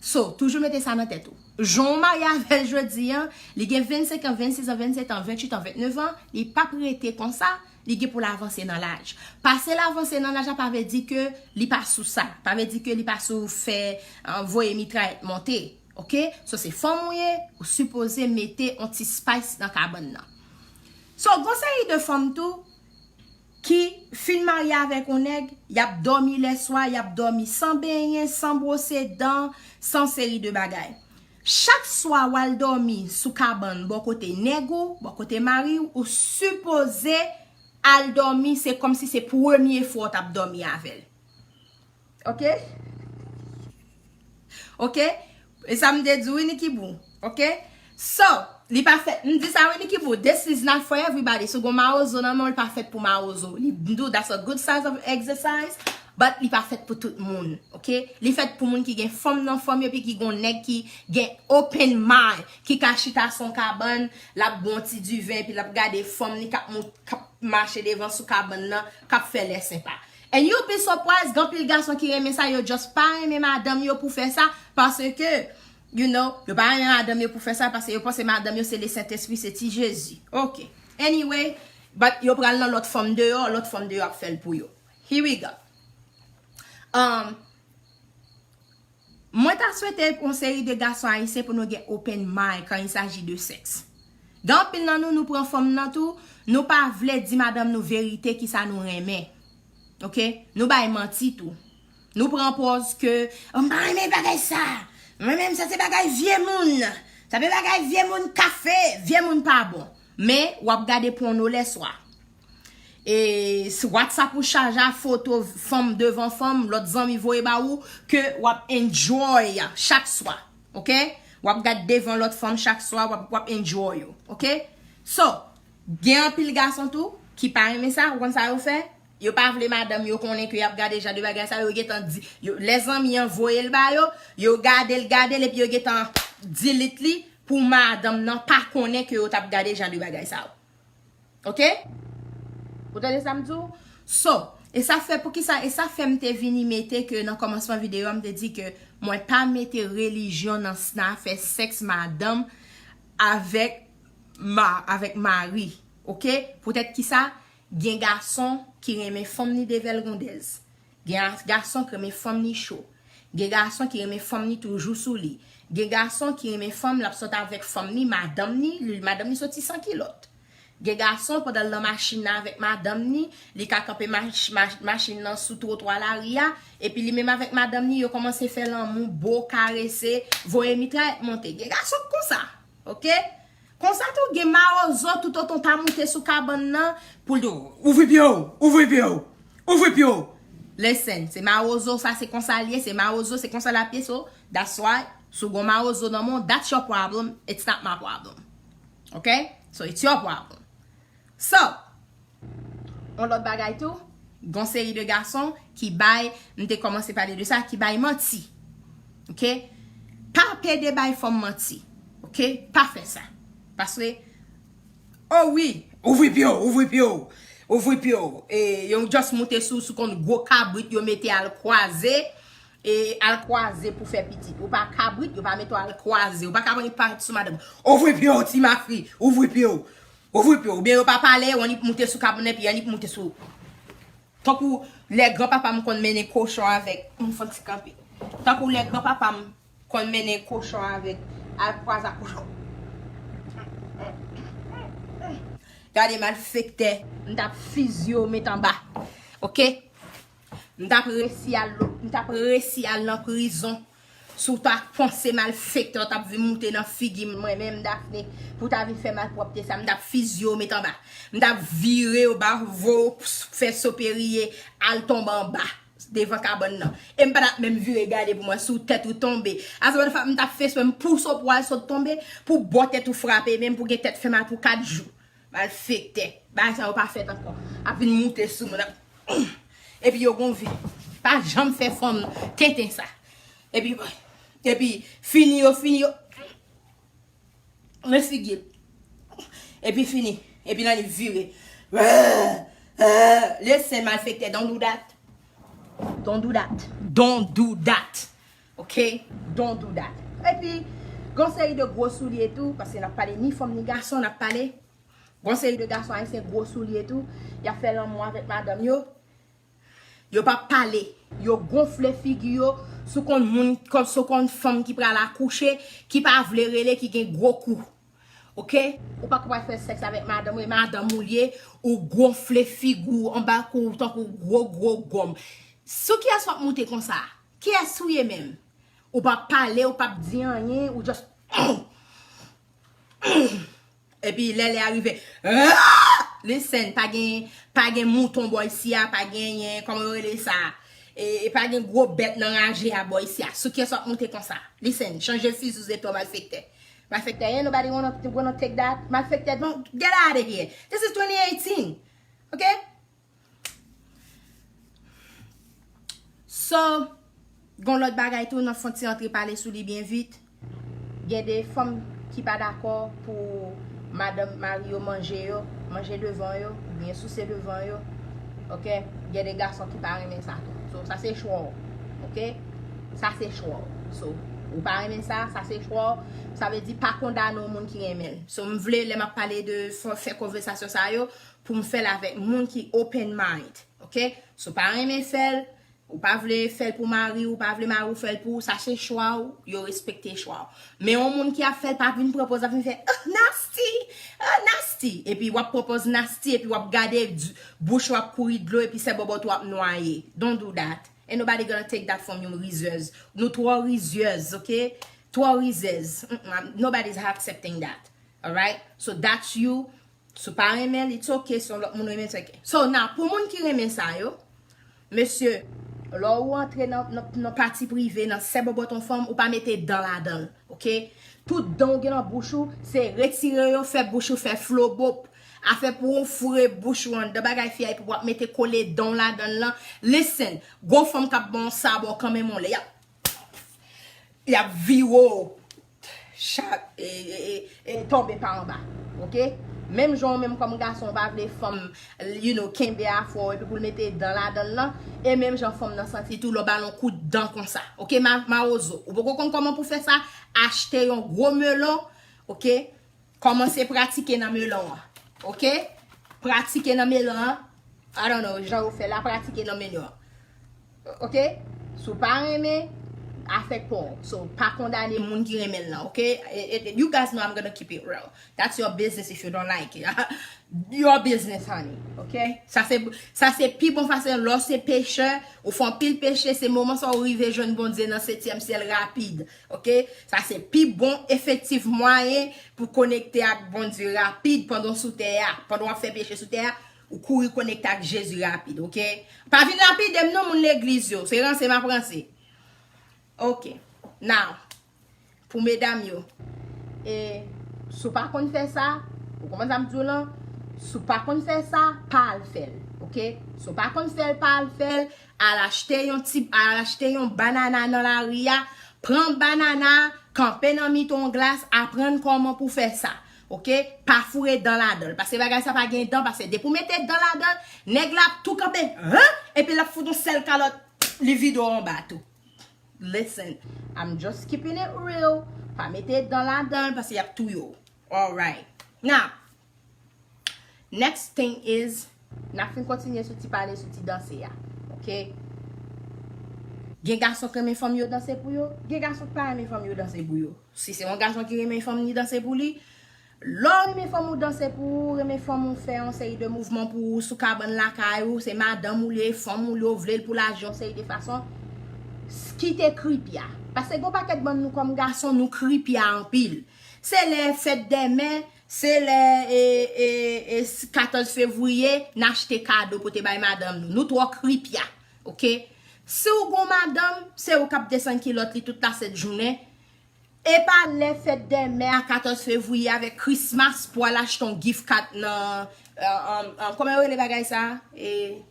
So, toujou mete sa nan tèt ou. Jan w marye avè l jodi a, li gen vennsenk an, vennsis an, vennsèt an, vennwit an, vennèf an, li p ap rete konsa, li gen pou l avanse nan laj. Pase l avanse nan laj la pa vle di ke li pa sou sa, pa vle di ke li pa sou fè, euh, voye mitrayèt monte. Oke? So, se fanm ou ye, ou sipoze mete yon ti spice nan kabann nan. So, gon seri de fanm tou, ki fin marye avèk yon nèg, y ap dòmi lèswa, y ap dòmi san benyen, san bwose dan, san seri de bagay. Chak swa w al dòmi sou kabann bò kote nèg ou, bò kote mari w, ou sipoze al dòmi, se kòmsi se premye fwa w t ap dòmi avè l. Oke? Oke? E sa m te di w, wi, Nikibou. Oke? So, li pa fèt, m di sa, wi, Nikibou, this is not for everybody. Si w gon mawozo nan men w, li pa fèt pou mawozo. Li, m di w, that's a good size of exercise, but li pa fèt pou tout moun. Oke? Li fèt pou moun ki gen fanm nan fanm yo, epi ki gon nèg ki gen open mind, ki ka chita sou yon kabann, l ap bwè yon ti diven, epi l ap gade fanm li k ap mont, k ap mache devan sou kabann nan, k ap fè lè senpa. And you'll be surprised, gen anpil gason ki renmen sa, yo just pa renmen madanm yo pou fè sa, paske, you know, yo pa renmen madanm yo pou fè sa, paske yo panse madanm yo se le Sentespri, se ti Jezi. Ok. Anyway, but yo pral nan lòt fanm deyò, lòt fanm deyò ap fè l pou yo. Here we go. Um, Mwen ta swete yon seri de gason ayisyen pou nou gen open mind quand il s'agit de sexe. Gen anpil nan nou, nou pran fanm nan tou, nou pa vle di madanm nou verite kisa nou renmen. Oke? Nou bay manti tou. Nou pran pòz ke, "Oh, m pa renmen bagay sa. Mwen menm, sa se bagay vye moun. Sa se bagay vye moun kafe, vye moun pa bon." Men, w ap gade pòno lèswa. E s-, WhatsApp ou chaje a foto fanm devan fanm, lòt zanmi voye ba ou, ke w ap enjoy chak swa. Oke? W ap gad devan lòt fanm chak swa, w ap, w ap enjoy yo. Oke? So, gen anpil gason tou ki pa renmen sa, ou konn sa yo fè? Yo pa vle madanm yo konnen ke y ap gade jan de bagay sa, yo gentan di, yo, lè zanmi an voye l ba yo, yo gade l, gade l, epi yo gentan delete li pou madanm nan pa konnen ke yo t ap gade jan de bagay sa yo. Oke? Ou tande sa m di w? So, e sa fè poukisa, e sa fè m te vini mete ke nan kòmansman videyo a, m te di ke mwen pa mete relijyon nan, nan afè sèks madanm avèk ma-, avèk mari. Oke? Poutèt kisa? Gen gason ki renmen fanm ni devèl rondèz. Gen a-, gason ki renmen fanm ni cho. Gen gason ki renmen fanm ni toujou sou li. Gen gason ki renmen fanm, l ap sot avèk fanm ni, madanm ni, li, madanm ni soti san kilòt. Gen gason, pandan l nan machin nan avèk madanm ni, li ka kanpe mach-, mach-, machin nan sou twotwa lari a, epi li menm avèk madanm ni, yo kòmanse fè lanmou, bo, karese, voye mitrayèt monte. Gen gason k konsa, oke? Konsa tou, gen mawozo toutotan w pa moute sou kabann nan, pou l di w, "Ouvri pye w, ouvri pye w, ouvri pye w." Listen, se mawozo, sa se konsa l ye, se mawozo, se konsa l ap ye, so, that's why, si w gon mawozo nan men w, that's your problem, it's not my problem. Ok? So, it's your problem. So, yon lòt bagay tou, gon seri de gason ki bay, m te kòmanse pale de sa, ki bay manti. Ok? Pa pede bay fanm manti. Ok? Pa fè sa. Paske, oh wi, ouvri pye w, ouvri pye w, ouvri pye w. E, yo just moute sou, sou konn gwo kabrit, yo mete al kwaze. e al kwaze pou fè pitit. Ou pa kabrit, yo pa mete w al kwaze. Ou pa ka pran pa sou madanm. Ouvri pye w, ti mafri. Ouvri pye w. Ouvri pye w. Oubyen yo pa pale, w annik moute sou kabrit, epi annik moute sou. Tankou lè granpapa m konn mennen kochon avèk, m fè ti kanpe. Tankou lè granpapa m konn mennen kochon avèk, al kwaze ak kochon. Gade malfektè, m t ap fizye w met anba. Oke? M t ap resi al, m t ap resi al nan prizon. Si w ta panse malfektè w t ap vin moute nan figi m, mwen menm Daphné, pou w ta vin fè malpwòpte sa, m t ap fizye w met anba. M t ap vire w ba, voye w fè soperiye al tonbe anba devan kabann nan. E m pa t ap menm vire gade pou mwen si w tèt ou tonbe. As a matter of fact, m t ap fè espre m pouse w pou w al sot tonbe, pou bò tèt ou frape, menm pou gen tèt fè mal pou kat jou. Malfektè. Bagay sa yo pa fèt ankò. Ap vin moute sou moun. Ap... Epi yo gon vi. Pa janm fè fanm tenten sa. Epi, epi fini yo, fini yo. Mesi gil. Epi fini. Epi nan li vire. Listen, malfektè, don't do that. Don't do that. Don't do that. Ok? Don't do that. Epi, gon seri de gwo soulye tou, paske n ap pale ni fanm ni gason, n ap pale. Gon seri de gason ayisyen gwo soulye tou, y ap fè lanmou avèk madanm yo. Yo p ap pale. Yo gonfle figi yo sou konn moun, sou konn fanm ki pral akouche, ki pa vle rele, ki gen gwo kou. Ok? Ou pa ka pral fè sèks avèk madanm ou, e madanm ou l ye, ou gonfle figi w anba kou w tankou gwo, gwo gonm. Sou kiyès w ap moute konsa? Kiyès ou ye menm? Ou p ap pale, ou p ap di anyen, ou just... Epi lè lè a rive, listen, pa gen, pa gen mouton bò isi a, pa genyen, kòman yo rele sa? E, e pa gen gwo bèt nan raje a bò isi a. Sou kiyès w ap moute konsa? Listen, chanje fizi w zepè w malfektè. Malfektè, ain't nobody wanna, wanna take that. Malfektè, don't, get out of here. This is twenty eighteen. Ok? So, gon lòt bagay tou, n ap fè yon ti antre pale sou li byen vit. Gen de fanm ki pa dakò pou madanm, mari yo manje yo, manje devan yo, oubyen souse devan yo. Ok? Gen de gason ki pa renmen sa tou. So, sa se chwa w. Ok? Sa se chwa w. So, ou pa renmen sa, sa se chwa w. Sa vle di pa kondane yon moun ki renmen l. So, m vle, lè m ap pale de fè, fè konvèsasyon sa yo, pou m fè l avèk moun ki open mind. Ok? Si w pa renmen fè l, ou pa vle fè l pou mari w, ou pa vle mari w fè l pou ou, sa se chwa w, yo respekte chwa w. Men yon moun ki ap fè l, pa vin pran pòz, ap vin fè, "Ah, nasty! Ah, nasty!" Epi w ap pran pòz nasty, epi w ap gade di-, bouch w ap kouri dlo, epi sèl bòbòt ou ap nwaye. Don't do that. Ain't nobody gonna take that from you, rizyèz. Nou twò rizyèz, ok? Twò rizyèz. Mm-mm, nobody's accepting that. Alright? So that's you. Si w pa renmen l, it's ok. Si yon lòt moun renmen l, it's ok. So, now, pou moun ki renmen sa yo, mesye, lè w antre nan, nan, nan pati prive, nan sèl bòbòt yon fanm, ou pa mete dan ladan l, ok? Tout dan w gen nan bouch ou, se retire yo, fè bouch ou fè flobop. Afè pou w foure bouch ou anndan bagay fi a, epi w ap mete kole dan w ladan l lan. Listen, gon fanm k ap ban w sabò kanmenm yon lè. Y ap, y ap vire w. Cha-, e, e, e, e, tonbe pa anba. Ok? Menm jan w menm kòm gason, w pa vle fanm, you know, kenbe afè w epi pou l mete dan ladan l lan. E menm jan fanm nan santi tou, lè w ba l yon kout dan konsa. Ok, ma-, mawozo. Ou poko konn kòman pou fè sa? Achte yon gwo melon, ok? Kòmanse pratike nan melon an. Ok? Pratike nan melon an. I don't know, jan yo fè la, pratike nan melon an. Ok? Si w pa renmen, afè pa w. So, pa kondane moun ki renmen l lan, ok? E, e, you guys know I'm gonna keep it real. That's your business if you don't like it. Your business, honey. Ok? Sa se, sa se pi bon fason lè w se pechè, ou fè anpil peche, se moman sa w rive jwenn Bondye nan setyèm syèl rapid. Ok? Sa se pi bon efektif mwayen pou konekte ak Bondye rapid pandan w sou tè a. Pandan w ap fè peche sou tè a, ou kouri konekte ak Jezi rapid, ok? Pa vin lapide m non, moun legliz yo. Se ranse m ap ranse. Ok. Now, pou medam yo, e, si w pa konn fè sa, ou konprann sa m di w lan? Si w pa konn fè sa, pa al fè l, ok? Si w pa konn fè l, pa al fè l. Al achte yon ti, al achte yon banana nan lari a, pran banana, kanpe nan mitan yon glas, aprann kòman pou fè sa. Ok? Pa foure dan ladan l. Paske bagay sa pa gen dan, paske depi w mete dan ladan l, nèg la ap tou kanpe, han? Epi l ap fout yon sèl kalòt, li vide w anba tou. Listen, I'm just keeping it real. Pa mete dan ladan l paske y ap touye w. Alright. Now, next thing is, n ap fin kontinye sou ti pale sou ti danse a. Ok? Gen gason k renmen fanm yo danse pou yo, gen gason k pa renmen fanm yo danse pou yo. Si se yon gason ki renmen fanm ni danse pou li, lè w renmen fanm ou danse pou ou, renmen fanm ou fè yon seri de mouvman pou ou sou kabann lakay ou, se madanm ou li ye, fanm ou li, ou vle l pou l aji yon seri de fason, kite kripya. Paske gen yon pakèt bann nou kòm gason, nou kripya anpil. Se lè fèt dè mè, se lè e, e, e, katòz fevriye, n achte kado pote bay madanm nou. Nou twò kripya, ok? Si w gon madanm, se ou k ap desann kilòt li tout la sent jounen. E pa lè fèt dè mè a katòz fevriye avèk Christmas pou al achte yon gift card nan, euh, euh, euh, kòman yo rele bagay sa? E,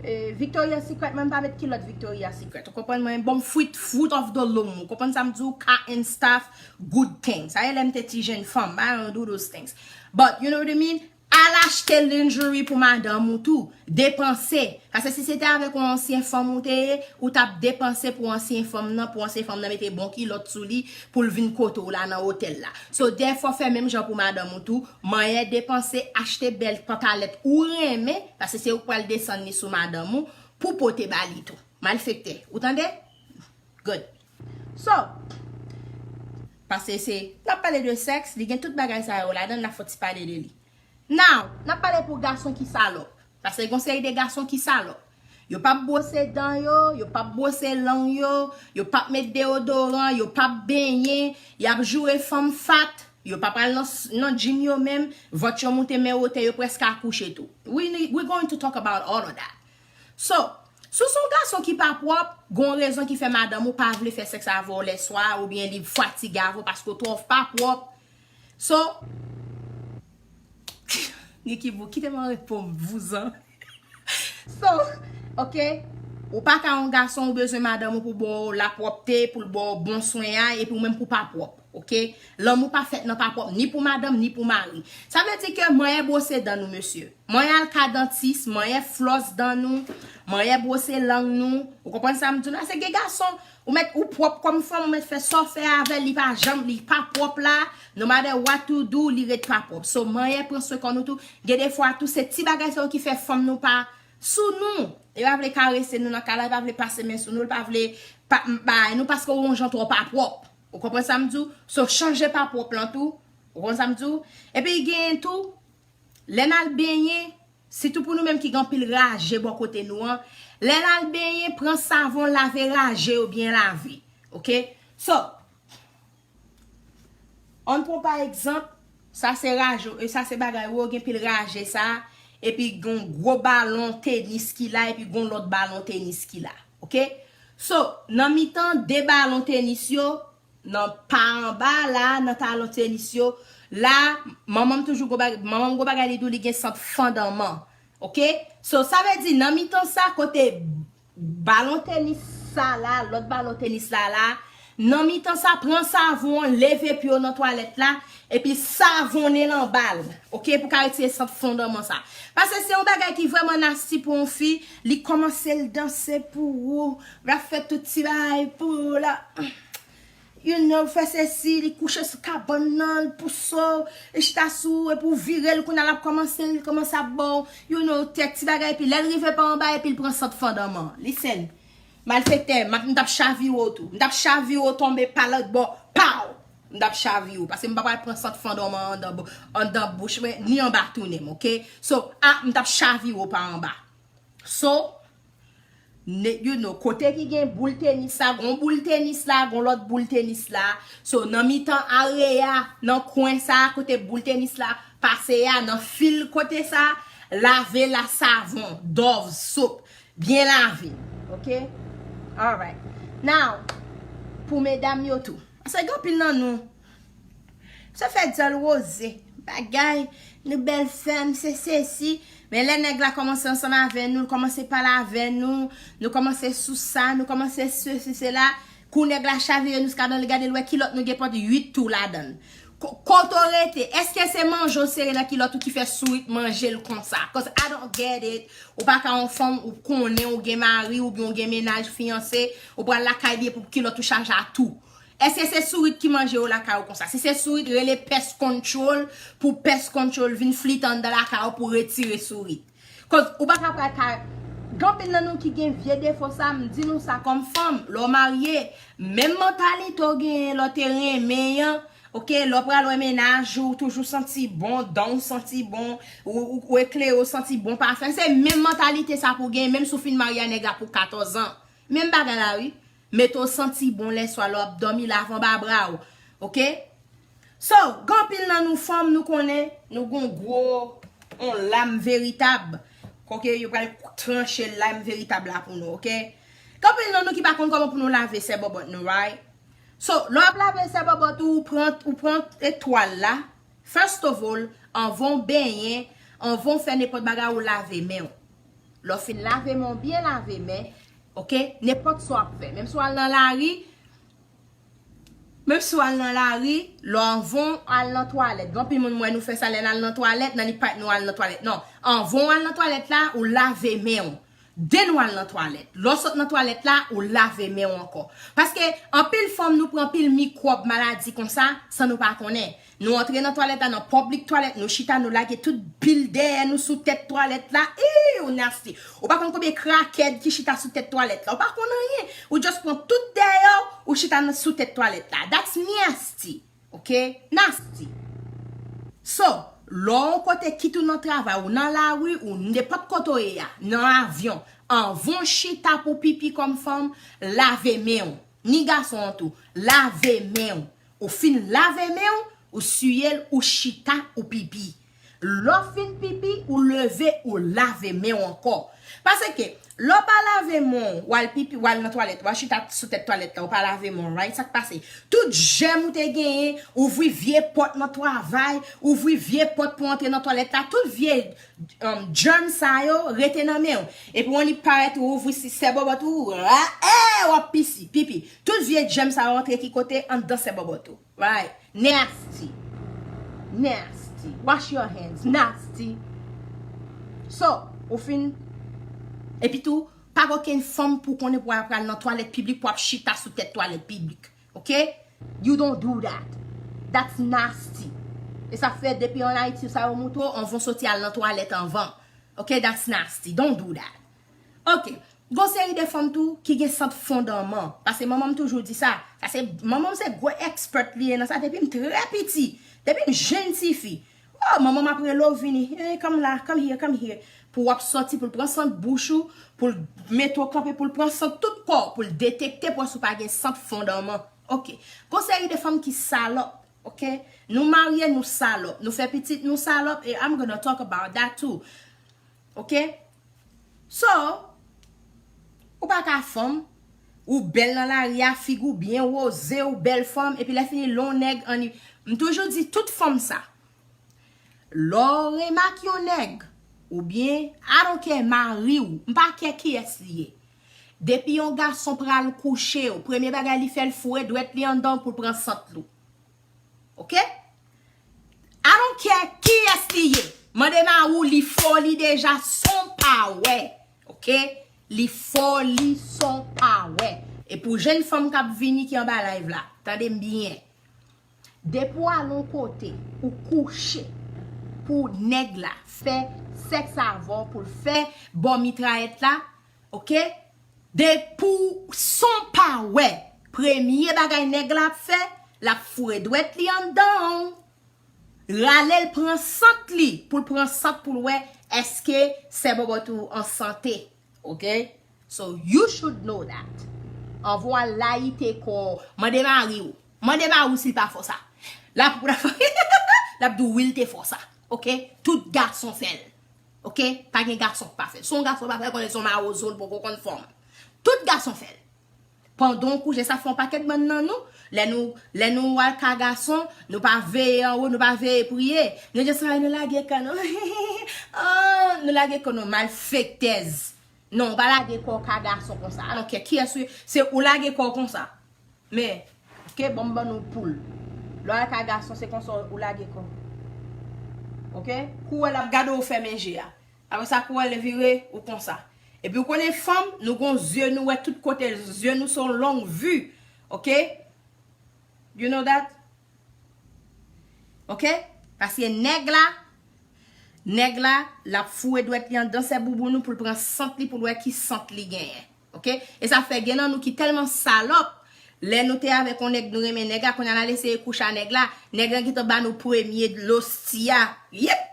e, Victoria's Secret, mwen pa met kilòt Victoria's Secret. Ou konprann mwen? Bon, fruit, fruit of the loom. Ou konprann sa m di w? Car and stuff, good things. Sa e lè m te ti jenn fanm. I don't do those things. But, you know what I mean? Al achte lingerie pou madanm ou tou. Depanse. Paske si se te avèk yon ansyen fanm ou te ye, ou t ap depanse pou ansyen fanm nan, pou ansyen fanm nan mete bon kilòt sou li, pou l vin kote w la nan otèl la. So, therefore, fè menm jan pou madanm ou tou. Manyen depanse, achte bèl pantalèt ou renmen, paske se ou k pral desann li sou madanm ou, pou pote ba li tou. Malfektè. Ou tande? Good. So, paske se, n ap pale de sèks, li gen tout bagay sa yo ladan l, n ap fè ti pale de li. Now, n ap pale pou gason ki salòp. Paske gon seri de gason ki salòp. Yo p ap bwose dan yo, yo p ap bwose lang yo, yo p ap met deodoran, yo p ap benyen, y ap joure fanm fat, yo p ap al nan, nan gym yo menm, vant yo moute men wotè, yo prèske akouche tou. We, we going to talk about all of that. So, si w se yon gason ki pa pwòp, gon rezon ki fè madanm ou pa vle fè sèks avè w lèswa, oubyen li fatige avè w paske w twò pa pwòp. So, Niki Bou, kite m reponn vouzan. So, ok, ou pa ka yon gason, ou bezwen madanm ou pou ba w lapwòpte, pou l ba w bon swen a, epi ou menm pou pa pwòp, ok? Lanmou pa fèt nan pa pwòp, ni pou madanm, ni pou mari. Sa vle di ke manyen bwose dan nou, mesye. Manyen al ka dantis, manyen flòs dan nou, manyen bwose lang nou. Ou konprann sa m di w la? Se gen gason, ou mèt ou pwòp kòm fanm, ou mèt fè sa w fè avè l, li pa janm, li pa pwòp la. No matter what you do, li ret pa pwòp. So, manyen pran swen kò nou tou. Gen de fwa tou, se ti bagay sa yo ki fè fanm nou pa sou nou. Li pa vle karese nou nan kay la, li pa vle pase men sou nou, li pa vle pa, bay nou paske w yon jan twò pa pwòp. Ou konprann sa m di w? So, chanje pa pwòp lan tou. Ou konprann sa m di w? Epi genyen tou, lè n al benyen, sitou pou nou menm ki gen anpil raje bò kote nou an, lè n al benyen, pran savon, lave raje yo byen lave. Ok? So, ann pran pa egzanp, sa se raje, e sa se bagay ou gen pil raje sa, epi gen yon gwo balon tenis ki la, epi gen yon lòt balon tenis ki la. Ok? So, nan mitan de balon tenis yo, nan pa anba la, nan talon tenis yo, la, manman m toujou gon bagay, manman m gon bagay li di w li gen sant fandanman. Ok? So, sa vle di, nan mitan sa, kote balon tenis sa la, lòt balon tenis la la, nan mitan sa, pran savon an, leve pye w nan twalèt la, epi savonnen l anba l, ok, pou ka retire sant fondanman sa. Paske se yon bagay ki vrèman nasty pou yon fi, li kòmanse l danse pou ou, l ap fè tout ti bagay pou ou la. You know, fè sesi, li kouche sou kabann nan, l pouse w, li chita sou ou, epi w vire l, kounye a l ap kòmanse, li kòmanse ap ba w, you know, tèt ti bagay, epi lè l rive pa anba, epi l pran sant fandanman. Listen, malfektè, m ap, m t ap chavire w tou. M t ap chavire w tonbe pa lòt bò, pow! M t ap chavire w, paske m pa pral pran sant fandanman anndan, anndan bouch mwen, ni anba tounen m, ok? So, a, m t ap chavire w pa anba. So, ne, you know, kote ki gen boul tenis la, gon boul tenis la, gon lòt boul tenis la. So, nan mitan area, nan kwen sa, kote boul tenis la pase a, nan fil kote sa, lave l a savon, Dove soap, byen lave. Ok? Alright. Now, pou medam yo tou. Paske gen anpil nan nou, se fè dyòl woze, bagay, nou bèl fanm, se sesi. Men lè nèg la kòmanse ansanm avè nou, l kòmanse pale avè nou, nou kòmanse sou sa, nou kòmanse sesi, sela. Kou nèg la chavire nou sou kabann, li gade, l wè kilòt nou gen pòt uit tou ladan l. Kote w rete? Èske se manje w sere nan kilòt ou ki fè sourit manje l konsa? Cause I don't get it. Ou pa ka yon fanm, ou konnen ou gen mari, oubyen ou gen mennaj, fiyanse, ou pral lakay li epi kilòt ou chaje a tou. Èske se sourit ki manje yo lakay ou konsa? Si se sourit, rele pest control pou pest control vin flit anndan lakay ou pou retire sourit. Cause ou pa ka pral ka. Gen anpil nan nou ki gen vye defo sa, m di nou sa kòm fanm, lè w marye, menm mantalite w genyen lè w te renmen an, ok, lè w pral wè mennaj ou, toujou santi bon, dan w santi bon, ou, ou, ou eklere, w santi bon pafen. Se menm mantalite sa pou w genyen, menm si w fin marye a nèg la pou katòz an. Menm bagay la, wi. Mete w santi bon lèswa lè w ap dòmi, lave anba bra w. Ok? So, gen anpil nan nou fanm, nou konnen, nou gon gwo, on lam veritab. Ok, yo pral tranche lam veritab la pou nou, ok? Gen anpil nan nou ki pa konn kòman pou nou lave sè bòbòt nou, right? So, lè w ap lave sè bòbòt ou, ou pran, ou pran etwal la. First of all, anvan w benyen, anvan w fè nenpòt bagay, ou lave men w. Lè w fin lave men w, byen lave men, ok? Nenpòt sa w ap fè. Menm si w al nan lari, menm si w al nan lari, lè anvan w al nan twalèt. Gen anpil moun m wè nou fè sa lè n al nan twalèt, nan li pa nou al nan twalèt. Non, anvan w al nan twalèt la, ou lave men w. Den w al nan twalèt. Lè w sot nan twalèt la, ou lave men w ankò. Paske anpil fanm nou pran anpil mikwòb, maladi konsa, san nou pa konnen. Nou antre nan twalèt la, nan piblik twalèt, nou chita, nou lage tout pil dèyè nou sou tèt twalèt la. Ew, nasty. Ou pa konn konbyen krakèd ki chita sou tèt twalèt la. Ou pa konn anyen. Ou just pran tout dèyè w, ou chita nan, sou tèt twalèt la. That's nasty. Ok? Nasty. So, lè w kote, kit ou nan travay, ou nan lari, ou nenpòt kote w ye a, nan avyon, anvan w chita pou pipi kòm fanm, lave men w. Ni gason an tou, lave men w. Ou fin lave men w, ou siye l, ou chita, ou pipi. Lè w fin pipi, ou leve, ou lave men w ankò. Paske, lè w pa lave men w, w al pipi, w al nan twalèt, w al chita sou tèt twalèt la, ou pa lave men w, right? Sa k pase? Tout jèm ou te genyen, ouvri vye pòt nan travay, ouvri vye pòt pou antre nan twalèt la, tout vye um, jèm sa yo rete nan men w. Epi w annik parèt, ou ouvri si sè bòbòt ou, ra, eh, w ap pisi, pipi. Tout vye jèm sa yo antre ki kote? Anndan sè bòbòt ou. Right? Nasty. Nasty. Wash your hands. Nasty. So, ou fin. Epi tou, pa gen okenn fanm pou konnen pou w pral nan twalèt piblik, pou w ap chita sou tèt twalèt piblik. Ok? You don't do that. That's nasty. E sa fè depi an Ayiti, sa yo montre w, anvan w soti al nan twalèt anvan. Ok? That's nasty. Don't do that. Ok. Gon seri de fanm tou ki gen sant fondanman. Paske manman m toujou di sa. Sa se, manman m se gwo expert li ye nan sa depi m trè piti. Depi m jenn tifi. Oh, manman m ap rele w vini. Hey, come la, come here, come here. Pou w ap sòti, pou l pran sant bouch ou, pou l mete w kanpe, pou l pran sant tout kò w, pou l detekte pou wè si w pa gen sant fondanman. Ok. Gon seri de fanm ki salòp. Ok? Nou marye, nou salòp. Nou fè pitit, nou salòp. E I'm gonna talk about that too. Ok? So, ou pa ka fanm, ou bèl nan lari a, figi w byen woze, ou bèl fanm, epi lè fini lè yon nèg anni. M toujou di tout fanm sa. Lè w remake yon nèg, oubyen, I don't care, mari w, m pa care kiyès li ye. Depi yon gason pral kouche w, premye bagay li fè, l foure dwèt li anndan w pou l pran sant ou. Ok? I don't care kiyès li ye. Mande mari w, li fò, li deja, san w pa wè. Ok? Li fò, li san w pa wè. E pou jenn fanm k ap vini ki anba live la, tande m byen. Depi w al yon kote, ou kouche pou nèg la fè sèks avè w, pou l fè bò mitrayèt la, ok? Depi w san w pa wè, premye bagay nèg la ap fè, l ap foure dwèt li anndan w, rale l pran sant li, pou l pran sant pou l wè èske sè bòbòt ou an sante. Ok? So, you should know that. Anvan w al layite kò w, mande mari w. Mande mari w si l pa fè w sa. L ap, l ap di w wi, l te fè w sa. Ok? Tout gason fè l. Ok? Pa gen gason k pa fè l. Si yon gason pa fè l, konnen se yon mawozo, l poko konn fòm. Tout gason fè l. Pandan w kouche, sa fè yon pakèt bann nan nou. Lè nou, lè nou al ka gason, nou pa veye anwo, nou pa veye priye. Nou just, ay, nou lage kò nou. Ah, nou lage kò nou, malfektèz. Non, ou pa lage kò w ka gason konsa. I don't care kiyès ou ye, se ou lage kò w konsa. Men, ok, bon, m ban nou poul. Lè w al kay gason, se konsa ou lage kò w. Oke? Kou w wè l ap gade w, ou fèmen je a. Apre sa, kou w wè l vire, ou konsa. Epi ou konnen fanm, nou gon zye, nou wè tout kote, zye nou se yon long vi. Oke? You know that? Oke? Paske nèg la, nèg la, l ap foure dwèt li anndan sè bouboun ou pou l pran sant li, pou l wè ki sant li genyen. Oke? E sa fè gen nan nou ki tèlman salòp, lè nou te avèk yon nèg, nou renmen nèg la, kounye a n al eseye kouche a nèg la, nèg la gentan ba nou premye losti a. Yep!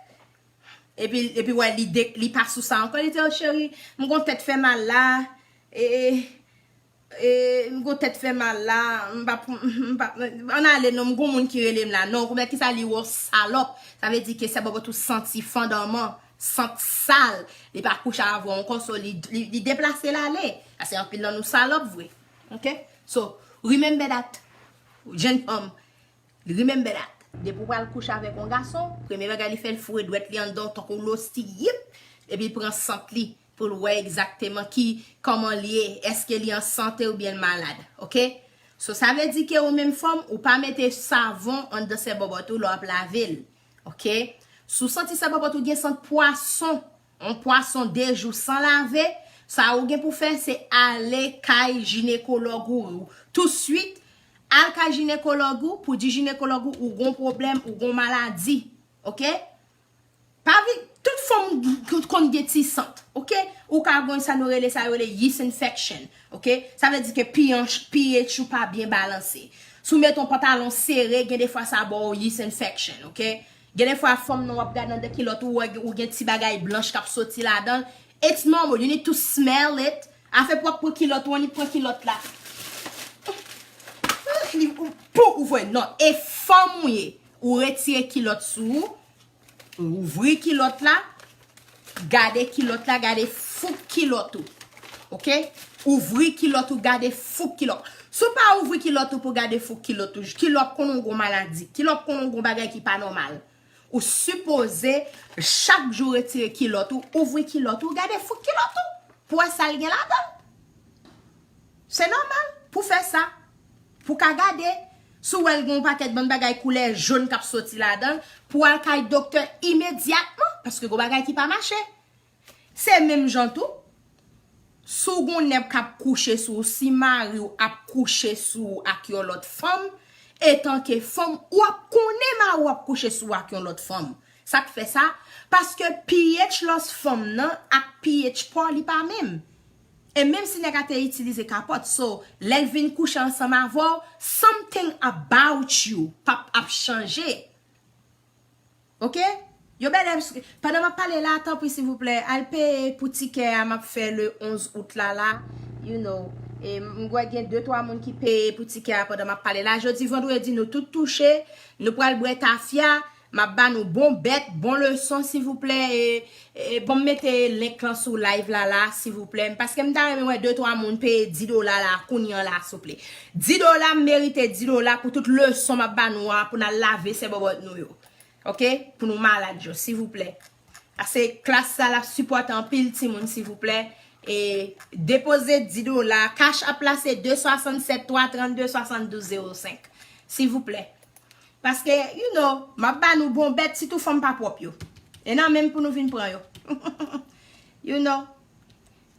Epi, epi wè, li, de, li pa sou sa ankò, li di, "Oh, cheri, m gon tèt fè mal la, e, e, e, m gon tèt fè mal la, m pa, m pa, ann ale non, m gon moun ki rele m la, non, kounya kisa li wè w salòp, sa vle di ke sè bòbòt ou santi fandanman, sant sal, li pa kouche avè w ankò, so li, li, li deplase l ale, paske anpil nan nou salòp vre, oke? So, remember that, jèn fanm, remember that. Depi w pral kouche avèk yon gason, premye bagay li fè, l foure dwèt li anndan w tankou losti, yip, epi l pran sant li pou l wè egzakteman ki, kòman l ye, èske li an sante oubyen l malad, oke? So, sa vle di ke ou menm fanm, ou pa mete savon anndan sè bòbòt ou lè w ap lave l, oke? Si w santi sè bòbòt ou gen sant pwason, yon pwason de jou san lave, sa ou gen pou fè, se ale kay jinekològ ou touswit. Al kay jinekològ ou pou di jinekològ ou, ou gon pwoblèm, ou gon maladi. Oke? Pa vi, tout fanm k-, konn gen ti sant. Oke? Ou ka gon sa nou rele, sa yo rele yeast infection. Oke? Sa vle di ke pH, pH ou pa byen balanse. Si w met yon pantalon sere, gen defwa sa ba w yeast infection. Oke? Gen defwa fanm nan w ap gade anndan kilòt ou, wè ou gen ti bagay blanch k ap soti ladan l. It's normal. You need to smell it. Afè pou w ap pran kilòt ou, annik pran kilòt la. Li pou ouvè non. E fanm ou ye. Ou retire kilòt sou ou. Ou ouvri kilòt la. Gade kilòt la, gade fouk kilòt ou. Oke? Ouvri kilòt ou, gade fouk kilòt. Si w pa ouvri kilòt ou pou gade fouk kilòt ou, kilòt konn yon gwo maladi. Kilòt konn yon gwo bagay ki pa nòmal. Ou sipoze chak jou retire kilòt ou, ouvri kilòt ou, gade fouk kilòt ou, pou wè sa l gen ladan l. Se nòmal pou fè sa. Pou ka gade, si w wè l gen yon pakèt bann bagay koulè jòn k ap soti ladan l, pou w al kay doktè imedyatman, paske gon bagay ki pa mache. Se menm jan tou, si w gon nèg k ap kouche sou ou, si mari w ap kouche sou ou ak yon lòt fanm, etanke fanm, w ap konnen mari w ap kouche sou ou ak yon lòt fanm. Sa k fè sa? Paske pH lòs fanm nan ak pH pa w li pa menm. E menm si nèg la te itilize kapòt, so, lè l vin kouche ansanm avè w, something about you p ap ap chanje. Oke? Yo bèlè, pandan m ap pale la, tanpri, silvouplè, al peye pou tikè a m ap fè le onz out la, la, you know. E m wè gen de twa moun ki peye pou tikè a pandan m ap pale la. Jodi vandredi, nou tout touche, nou pral bwè tafya, m ap ba nou bon bèt, bon leson, silvouplè, e, e, ban m mete link lan sou live la, la, silvouplè, paske m ta renmen wè de twa moun peye dis dola la, kounye a la, souple. Dis dola, m merite dis dola pou tout leson m ap ba nou a, pou n al lave sè bòbòt nou yo. Oke? Pou nou malad yo, silvouplè. Paske klas sa l ap sipòte anpil timoun, silvouplè. E depoze dis dola. Cash App la se de swasannsèt twa trannde swasanndouz zewo senk. Silvouplè. Paske, you know, m ap ba nou bon bèt, sitou fanm pa pwòp yo. E nan menm pou nou vin pran yo. You know.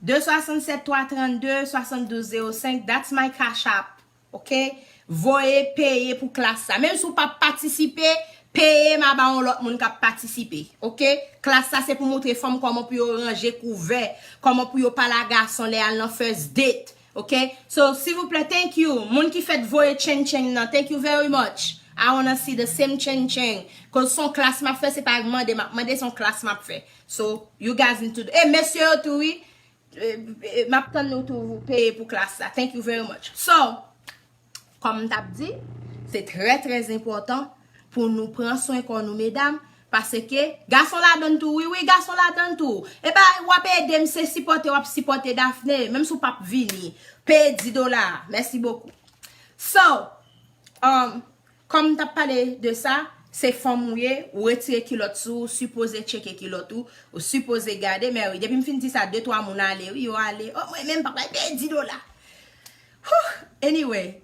De swasannsèt twa trannde swasanndouz zewo senk, that's my Cash App. Oke? Voye peye pou klas sa. Menm si w p ap patisipe, peye m a ba yon lòt moun k ap patisipe. Oke? Klas sa se pou montre fanm kòman pou yo ranje kouvè, kòman pou yo pale a gason lè y al nan first date. Oke? So, silvouplè, thank you. Moun ki fèt voye tchenn tchenn nan, thank you very much. I wanna see the same tchenn tchenn. Cause se yon klas m ap fè, se pa mande m ap mande, se yon klas m ap fè. So, you guys need to do. E mesye yo tou, wi. E, e, m ap tann nou tou peye pou klas la. Thank you very much. So, kòm m t ap di, se trè, trè enpòtan pou nou pran swen kò nou, medam, paske gason ladann tou, wi, wi, gason ladann tou. E ba, w ap ede m, se sipòte w ap sipòte Daphné, menm si w p ap vini. Peye dis dola. Mèsi bokou. So, um, kòm m t ap pale de sa, se fanm ou ye, ou retire kilòt sou ou, sipoze tcheke kilòt ou, ou sipoze gade, men wi, depi m fin di sa, de twa moun ale, wi, yo ale. Oh, mwen menm, papa, peye dis dola. Whew, anyway,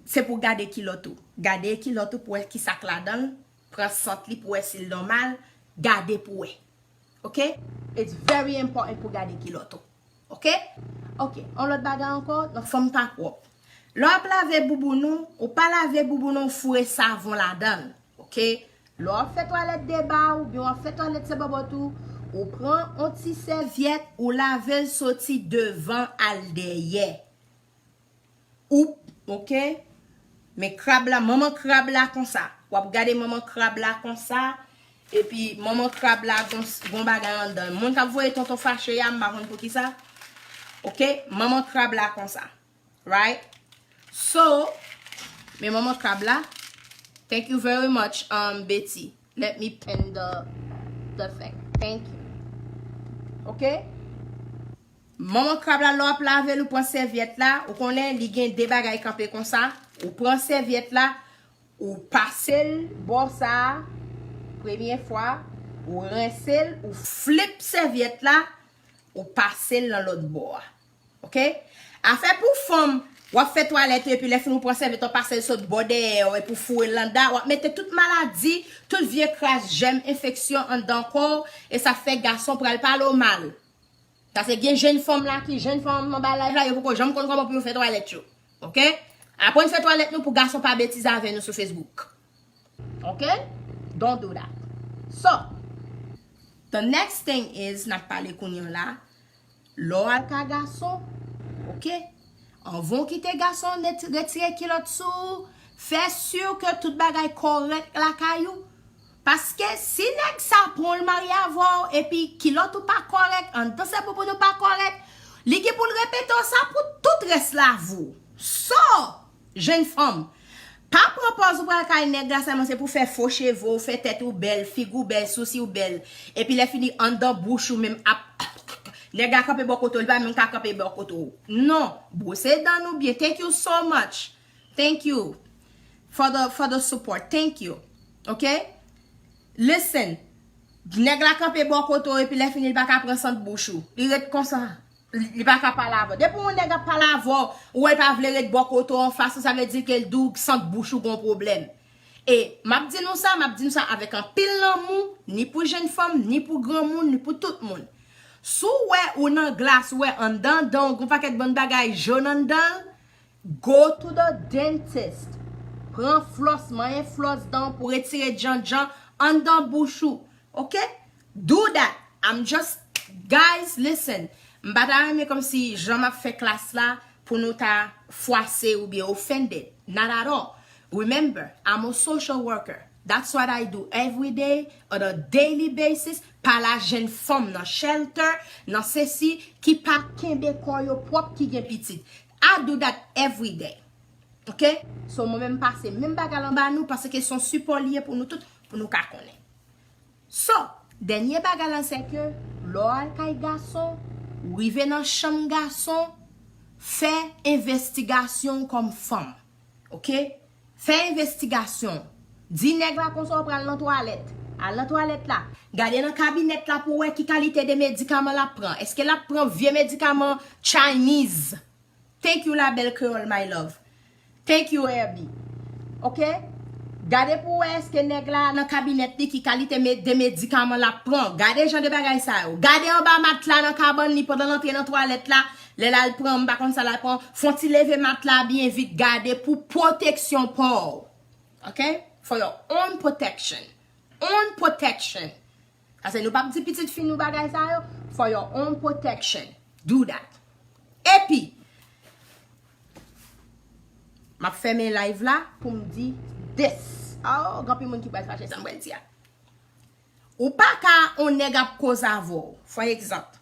se pou gade kilòt ou. Gade kilòt ou pou wè ki sa k ladan l. Pran sant li pou wè si l nòmal. Gade pou wè. Ok? It's very important pou gade kilòt ou. Ok? Ok. Yon lòt bagay ankò, nan fanm pa pwòp. Lè w ap lave bouboun ou, ou pa lave bouboun ou foure savon ladan l. Ok? Lè w ap fè twalèt deba oubyen w ap fè twalèt se bòbòt ou, ou pran yon ti sèvyèt, ou lave l soti devan al dèyè. Ou, ok? Men krab la, manman krab la konsa. W ap gade manman krab la konsa. Epi manman krab la gon, gon bagay anndan. Moun k ap voye tonton fache a, m pa konn poukisa. Ok? Manman krab la konsa. Right? So, men manman krab la. Thank you very much, um, Betty. Let me pin the, the thing. Thank you. Ok? Manman krab la, lè w ap lave l, ou pran sèvyèt la, ou konnen li gen de bagay kanpe konsa. Ou pran sèvyèt la, ou pase l bò sa a, premye fwa, ou rense l, ou flip sèvyèt la, ou pase l nan lòt bò a. Ok? Afè pou fanm, w ap fè twalèt ou, epi lè fini ou pran sèvyèt, w ap pase l sot bò dèyè w, epi w foure l anndan, w ap mete tout maladi, tout vye kras, jèm, enfeksyon anndan kò w, e sa fè gason pral pale w mal. Paske gen jenn fanm la ki, jenn fanm anba live la, yo poko janm konn kòman pou yo fè twalèt yo. Ok? Aprann fè twalèt nou pou gason pa betize avè nou sou Facebook. Ok? Don't do that. So, the next thing is, n ap pale kounye a la, lè w al ka gason, ok? Anvan w kite gason an retire kilòt sou ou, fè si ke tout bagay kòrèk lakay ou. Paske si nèg sa pran w l marye avè w, epi kilòt ou pa kòrèk, anndan se bouboun ou pa kòrèk, li gen pou l repete w sa pou tout rès lavi w. So, jenn fanm, pa pran pòz ou pral kay nèg la sèlman se pou fè fo cheve w, fè tèt ou bèl, figi w bèl, sousi w bèl. Epi lè fini anndan bouch ou menm ap nèg la kanpe bò kote w, li pa menm ka kanpe bò kote w. Non, bwose dan nou byen. Thank you so much. Thank you for the, for the support. Thank you. Ok? Listen. Nèg la kanpe bò kote w epi lè fini li pa ka pran sant bouch ou. Li ret konsa. Li, li pa ka pale avè w. Depi yon nèg ap pale avè w, ou wè l pa vle ret bò kote w anfas ou, sa vle di ke l di w sant bouch ou gon pwoblèm. E m ap di nou sa, m ap di nou sa avèk anpil lanmou, ni pou jenn fanm, ni pou granmoun, ni pou tout moun. Si w wè ou nan glas, ou wè anndan dan w gon pakèt bann bagay jòn anndan l, go to the dentist. Pran flòs, manyen flòs dan w pou retire djandjan anndan bouch ou. Ok? Do that. I'm just, guys, listen. M pa ta renmen kòmsi jan m ap fè klas la pou nou ta fwase oubyen offended. Not at all. Remember, I'm a social worker. That's what I do every day, on a daily basis. Pale a jenn fanm nan shelter, nan sesi, ki pa kenbe kò yo pwòp, ki gen pitit. I do that every day. Ok? So, mwen menm pase menm bagay la anba nou, paske se yon sipò li ye pou nou tout, pou nou ka konnen. So, dènye bagay la, se ke lè w al kay gason, ou rive nan chanm gason, fè envestigasyon w kòm fanm. Ok? Fè envestigasyon w. Di nèg la konsa w pral nan twalèt. Al nan twalèt la. Gade nan kabinèt la pou w wè ki kalite de medikaman l ap pran. Èske l ap pran vye medikaman Chinese? Thank you, la belle créole, my love. Thank you, Herbie. Ok? Gade pou w wè èske nèg la nan kabinèt li ki kalite me-, de medikaman l ap pran. Gade jan de bagay sa yo. Gade anba matla nan kabann li pandan l antre nan twalèt la. Lè l al pran, m pa konn sa l al pran. Fè yon ti leve matla byen vit. Gade pou pwoteksyon pa w. Ok? For your own protection. Own protection. Paske nou p ap di pitit fi nou bagay sa yo. For your own protection. Do that. Epi, m ap fèmen live la pou m di this. Oh, gen anpil moun ki pral fache sa m pral di a. Ou pa ka, yon nèg ap koze avè w. Fè yon egzanp.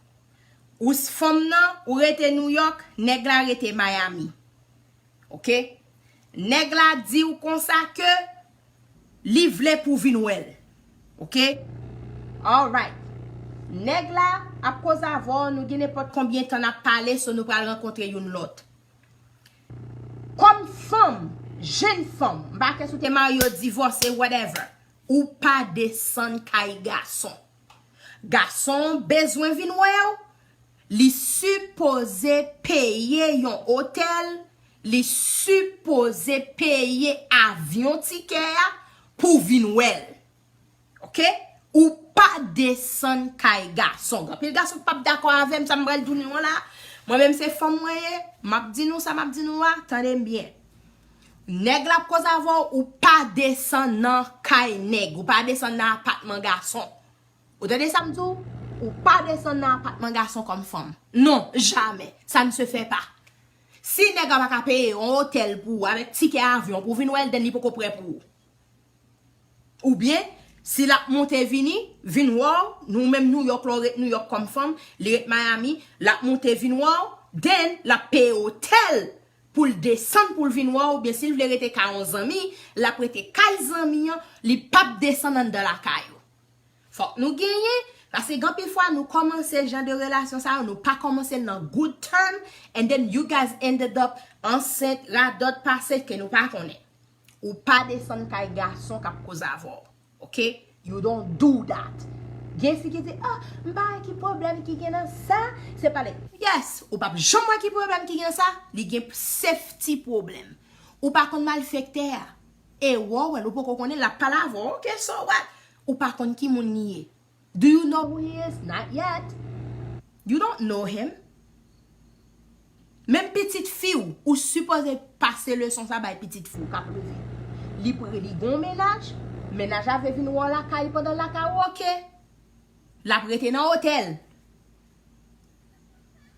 Ou s-, fanm nan, ou rete New York, nèg la rete Miami. Ok? Nèg la di w konsa ke li vle pou w vin wè l. Ok? Alright. Nèg la ap koze avè w, nou gen nenpòt konbyen tan n ap pale, so nou pral rankontre youn lòt. Kòm fanm, jenn fanm, m pa kè si w te marye, w divòse, whatever, ou pa desann kay gason. Gason bezwen vin wè w, li sipoze peye yon otèl, Li sipoze peye avyon tikè a pou w vin wè l. Oke? Ou pa desann kay gason. Gen anpil gason k p ap dakò avè m, sa m pral di nou an la. Mwen menm se fanm mwen ye, m ap di nou sa m ap di nou a, tande m byen. Nèg la ap koze avè w, ou pa desann nan kay nèg, ou pa desann nan apatman gason. Ou tande sa m di w? Ou pa desann nan apatman gason kòm fanm. Non, jamè. Ça ne se fait pas. Si nèg la pa ka peye yon otèl pou ou avèk tikè avyon pou w vin wè l, then li poko prè pou ou. Oubyen, si l ap monte vini, vin wè w, nou menm Nouyòk la, w ret Nouyòk kòm fanm, li ret Miami, l ap monte vin wè w, then l ap peye otèl pou l desann pou l vin wè w, oubyen si l vle rete kay yon zanmi, l ap rete kay zanmi an, li p ap desann anndan lakay ou. Fòk nou genyen, paske gen anpil fwa nou kòmanse jan de relasyon sa yo, nou pa kòmanse l nan good term, and then you guys ended up ansent, radòt pase ke nou pa konnen. Ou pa desann kay gason k ap koze avè w. Oke? You don't do that. Gen fi ki di, ah, m pa wè ki pwoblèm ki gen nan sa, se pale. Yes, ou p ap janm wè ki pwoblèm ki gen nan sa, li gen safety pwoblèm. Ou pa konn malfektè a. E wè w wè l, ou poko konnen, l ap pale avè w, oke, so what? Ou pa konn ki moun li ye. Do you know who he is? Not yet. You don't know him. Menm pitit fi w, ou sipoze pase leson sa bay pitit fi w k ap leve. Li pre, li gon mennaj, mennaj la vle vin wè w lakay pandan lakay ou, oke. L ap rete nan otèl.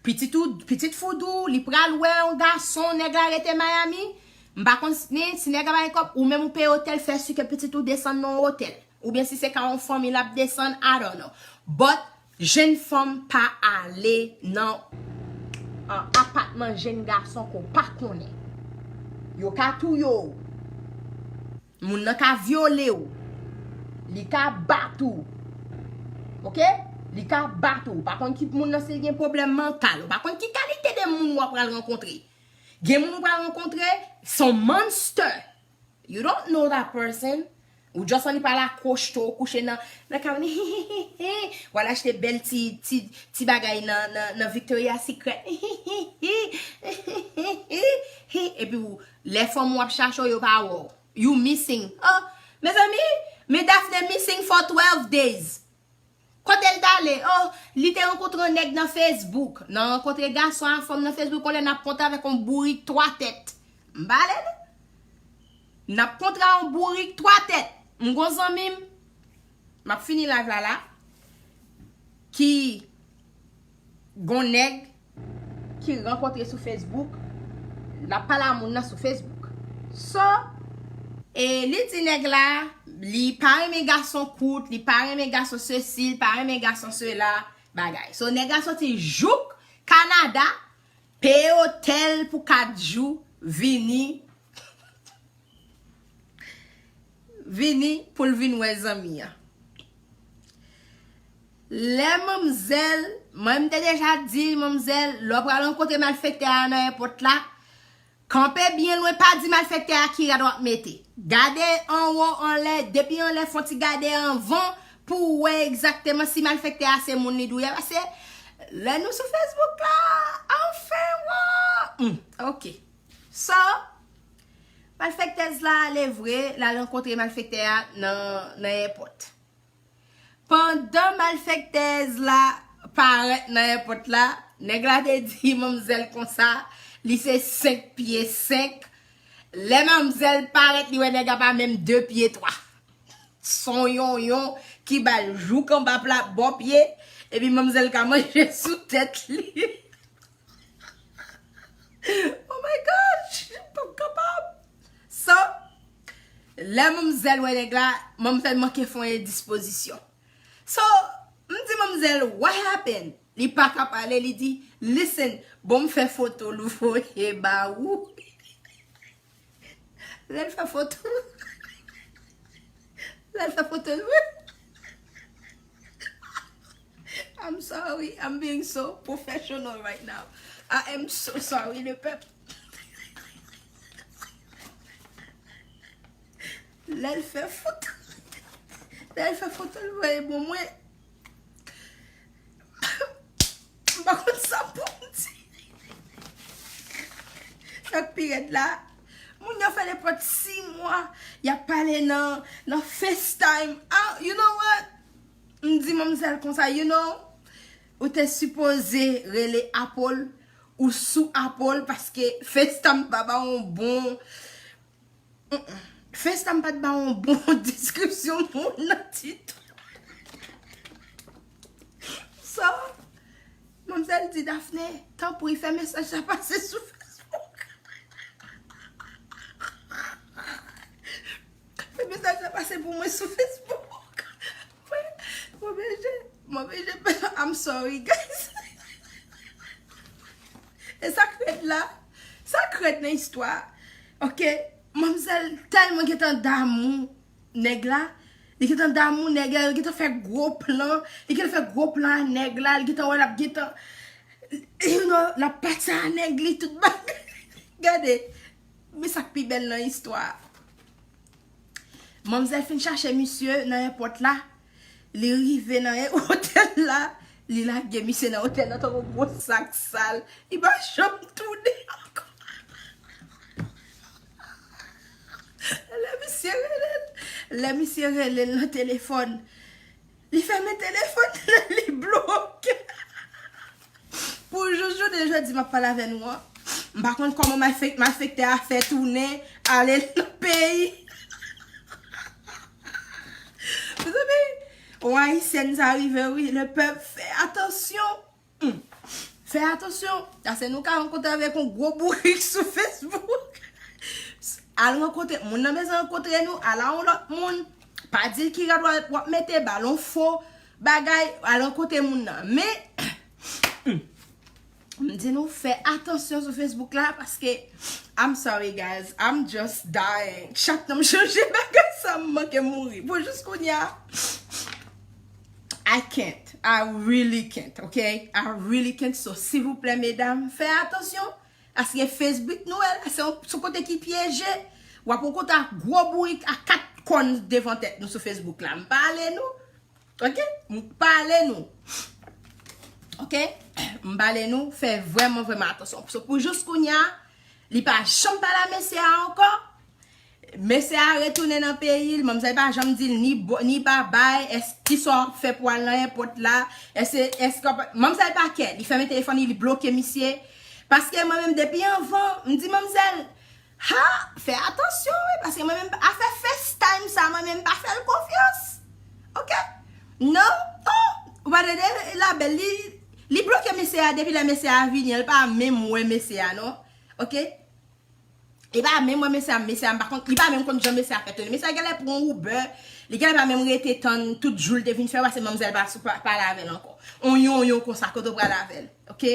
Pitit ou, pitit fi w di w, li pral wè yon gason, nèg la rete Miami. M pa konn si, si nèg la pa gen kòb, ou menm ou peye otèl, fè si ke pitit ou desann nan yon otèl. Oubyen si se ka yon fanmi l ap desann, I don't know. But, jenn fanm pa ale nan, uh, apatman jenn gason ke w pa konnen. Yo ka touye w. Moun nan ka vyole w. Li ka bat ou. Oke? Li ka bat ou. Ou pa konn ki moun nan, si l gen pwoblèm mantal. Ou pa konn ki kalite de moun w ap pral rankontre. Gen moun ou pral rankontre, se yon monster. You don't know that person. Ou just annik pral akwoche w, kouche nan, nan kay, w al achte bèl ti, ti, ti bagay nan, nan, nan Victoria's Secret. Epi w, lè fanm ou ap chache w, yo pa wè w. You missing. Oh, mezanmi, men Daphne missing for twelve days. Kote l t ale? Oh, li te rankontre yon nèg nan Facebook. Nan rankontre gason ak fanm nan Facebook, yon lè n ap kontre avèk yon bourik twa tèt. M pale nou. N ap kontre yon bourik twa tèt. M gon zanmi m. M ap fini live la la. Ki gon nèg ki rankontre sou Facebook, l ap pale a moun nan sou Facebook. So, e li di nèg la, li pa renmen gason kout, li pa renmen gason sesi, li pa renmen gason sela, bagay. So, nèg la soti jouk Kanada, peye otèl pou kat jou, vini, vini pou l vin wè zanmi an. Lè manmzèl, mwen m te deja di manmzèl, lè w pral rankontre malfektè a nan èpòt la, kanpe byen lwen, pa di malfektè a ki rad w ap mete. Gade anwo, anlè, depi anlè, fè yon ti gade anvan pou w wè egzakteman si malfektè a se moun li dwe a. Paske lè nou sou Facebook la, anfen, wo! Hmm, oke. So, malfektèz la ale vre, l al rankontre malfektè a nan, nan èpòt. Pandan malfektèz la parèt nan èpòt la, nèg la te di manmzèl konsa, li se senk pye senk. Lè manmzèl parèt, li wè nèg la pa menm de pye twa. Se yon yonyon ki ba l jouk anba pla bò pye, epi manmzèl ka manje sou tèt li. Oh my God, m p ap kapab. So, lè manmzèl wè nèg la, manmzèl manke fè yon endispozisyon. So, m di manmzèl, what happened? Li pa ka pale, li di, listen, bon, m fè foto l voye ba ou. Lè l fè foto. Lè l fè foto l voye. I'm sorry, I'm being so professional right now. I am so sorry, le peuple. Lè l fè foto. Lè l fè foto l voye ban mwen. M pa konn sa pou m di. Sa k pi rèd la, moun yo fè nenpòt sis mwa, y ap pale nan, nan FaceTime. Ah, you know what? M di manmzèl konsa, you know, ou te sipoze rele Apple, ou sou Apple, paske FaceTime pa ba yon bon, mm, mm. FaceTime pa t ba yon bon deskripsyon moun nan ditou. So, manmzèl di Daphné, tanpri, fè mesaj la pase sou Facebook. Fè mesaj la pase pou mwen sou Facebook. Mwen, mwen oblije, mwen oblije, I'm sorry, guys. E sa k rèd la, sa k rèd nan istwa, ok? Manmzèl tèlman gentan damou nèg la, li gentan damou nèg la, li gentan fè gwo plan, li gentan fè gwo plan a nèg la, li gentan wè l ap gentan, you know, l ap pati a nèg li, tout bagay. Gade, men sa k pi bèl nan istwa a. Manmzèl fin chache misye nan èpòt la, li rive nan otèl la, li lage misye nan otèl la tankou gwo sak sal, li pa janm tounen ankò. Lè misye rele l, lè misye rele l nan telefòn, li fèmen telefòn nan, li bloke. Pou jous jounen jodi m ap pale avè nou an, m pa konn kòman malfek-, malfektè a fè tounen ale nan peyi. Mezanmi, yon ayisyèn sa rive wi, le pèp, fè atansyon. Hmm. Fè atansyon, paske nou ka rankontre avèk yon gwo bourik sou Facebook. Al rankontre, moun nan bezwen rankontre nou, al a yon lòt moun. Pa di l ki rad w ap, w ap mete, ba l yon fo bagay, al rankontre moun nan. Men, hmm, m di nou, fè atansyon sou Facebook la, paske, I'm sorry, guys, I'm just dying. Chak tan m chanje bagay sa, m manke mouri. Pou jous kounye a, I can't. I really can't, ok? I really can't. So, silvouplè, medam, fè atansyon. Paske Facebook nou wè la, se yon, se yon kote ki pyeje. W ap rankontre ak gwo bourik a kat kòn devan tèt nou sou Facebook la. M pale nou. Ok? M pale nou. Ok? M pale nou. Fè vrèman, vrèman atansyon. So, pou jous kounye a, li pa janm pale a mesye a ankò. Mesye a retounen nan peyi l, manmzèl pa janm di l ni bo-, ni babay, èske kisa w ap fè pou al nan èpòt la, èske, èske w ap, manmzèl pa kè, li fèmen telefòn li, li bloke misye. Paske mwen menm depi anvan, m di manmzèl, ha, fè atansyon wi, paske mwen menm afè FaceTime sa, mwen menm m pa fè l konfyans. Ok? Non, oh, ou pa tande, la bèl, li, li bloke mesye a, depi lè mesye a vini an, li pa menm wè mesye a non. Ok? Li pa menm wè mesye a, mesye a, m pa konn, li pa menm konn jan mesye a fè tounen. Mesye a genlè pran Uber, li genlè pa menm rete tann tout jou l te vin fè, paske manmzèl pa sou, pa, pale avè l ankò. On yonyon konsa, kote w pral avè l, ok?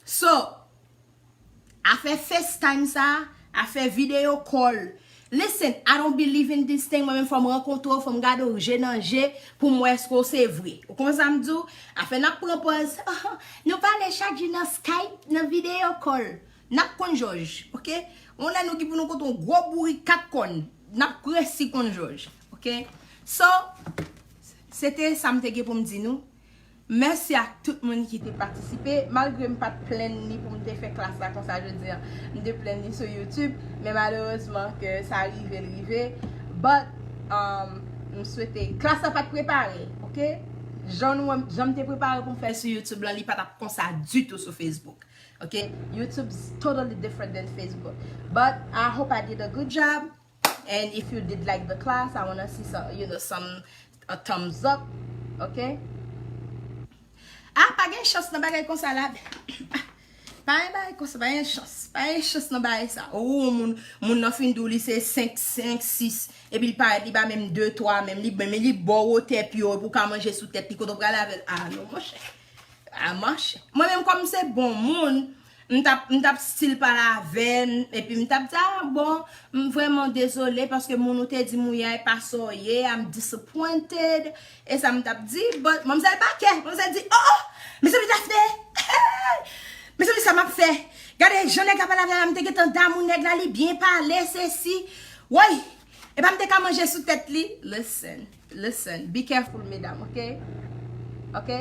So, afè FaceTime sa, afè video call. Listen, I don't believe in this thing. Mwen menm fò m rankontre w, fò m gade w je nan je pou m wè èske w se vre. Ou konprann sa m di w? Afè n ap pran pòz, nou pale chak jou nan Skype, nan video call. N ap konn jòj, ok? Yon lè nou gen pou nou kontre yon gwo bourik kat kòn, n ap resi konn jòj, ok? So, se te sa m te gen pou m di nou. Mèsi ak tout moun ki te patisipe. Malgre m pa t plenn li pou m te fè klas la konsa jodi a, m te plenn li sou YouTube, men malerezman ke sa rive, l rive. But, um, m swete, klas la pa t prepare, ok? Jan nou, jan m te prepare pou m fè l sou YouTube lan, li pa t ap konsa ditou sou Facebook. Ok? YouTube is totally different than Facebook. But I hope I did a good job. And if you did like the class, I wanna see some, you know, some, a thumbs up. Ok? Ah, pa gen chans nan bagay konsa la. Pa gen bagay konsa, pa gen chans. Pa gen chans nan bagay sa. Ou, moun, moun nan fin di w li se senk, senk, sis. Epi l parèt, li pa menm de, twa menm. Li, men li ba w wotè pye w, epi w ka manje sou tèt li, kote w prale avè l. Ah, non, monchè. A, monchè. Mwen menm, kòm se bon moun, m t ap, m t ap still pale avè l, epi m t ap di, ah, bon, m vrèman dezole, paske moun ou te di m ou ye a, e pa sa w ye, I'm disappointed. E sa m t ap di, but manmzèl pa kè. Manmzèl di, oh, oh, mezanmi, Daphné, mezanmi, sa m ap fè. Gade jan nèg la pale avè m, m te gentan damou nèg la, li byen pale, sesi. Woy, e pa m te ka manje sou tèt li. Listen, listen, be careful, medam, ok? Ok?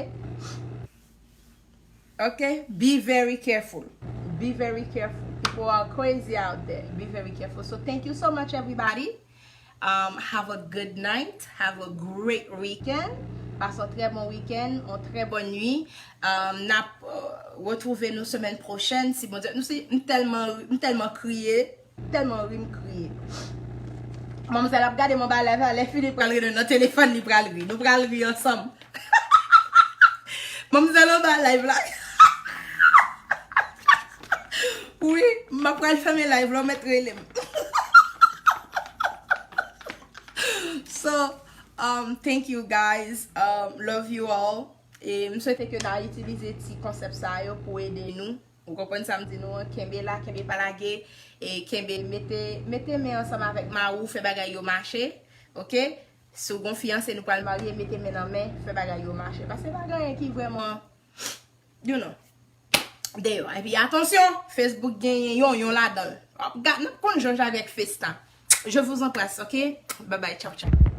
Ok? Be very careful. Be very careful. People are crazy out there. Be very careful. So thank you so much, everybody. Um, have a good night. Have a great weekend. Pase yon trè bon weekend, yon trè bon nuit. Um, n ap uh, retwouve nou semèn pwochèn, si Bondye. Nou si, m tèlman, m tèlman kriye, m tèlman ri, m kriye. Manmzèl ap gade m anba live la, lè fini pral rele nan telefòn, li pral ri. Nou pral ri ansanm. Manmzèl anba live la. Wi, m ap pral fèmen live la, ou mèt rele m. So, um, thank you guys. Um, love you all. E m swete ke n a itilize ti konsèp sa yo pou ede nou. Ou konprann sa m di nou an? Kenbe la, kenbe pa lage. E kenbe, mete, mete men ansanm avèk mari w, fè bagay yo mache. Oke? Si w gon fiyanse, nou pral marye, mete men nan men, fè bagay yo mache. Paske pa gen anyen ki vrèman, you know, deyò. Epi atansyon, Facebook genyen yon, yon ladan l. Gad, n ap konn jòj avèk Festa. Je vous embrasse, oke? Bye bye, tchaw, tchaw.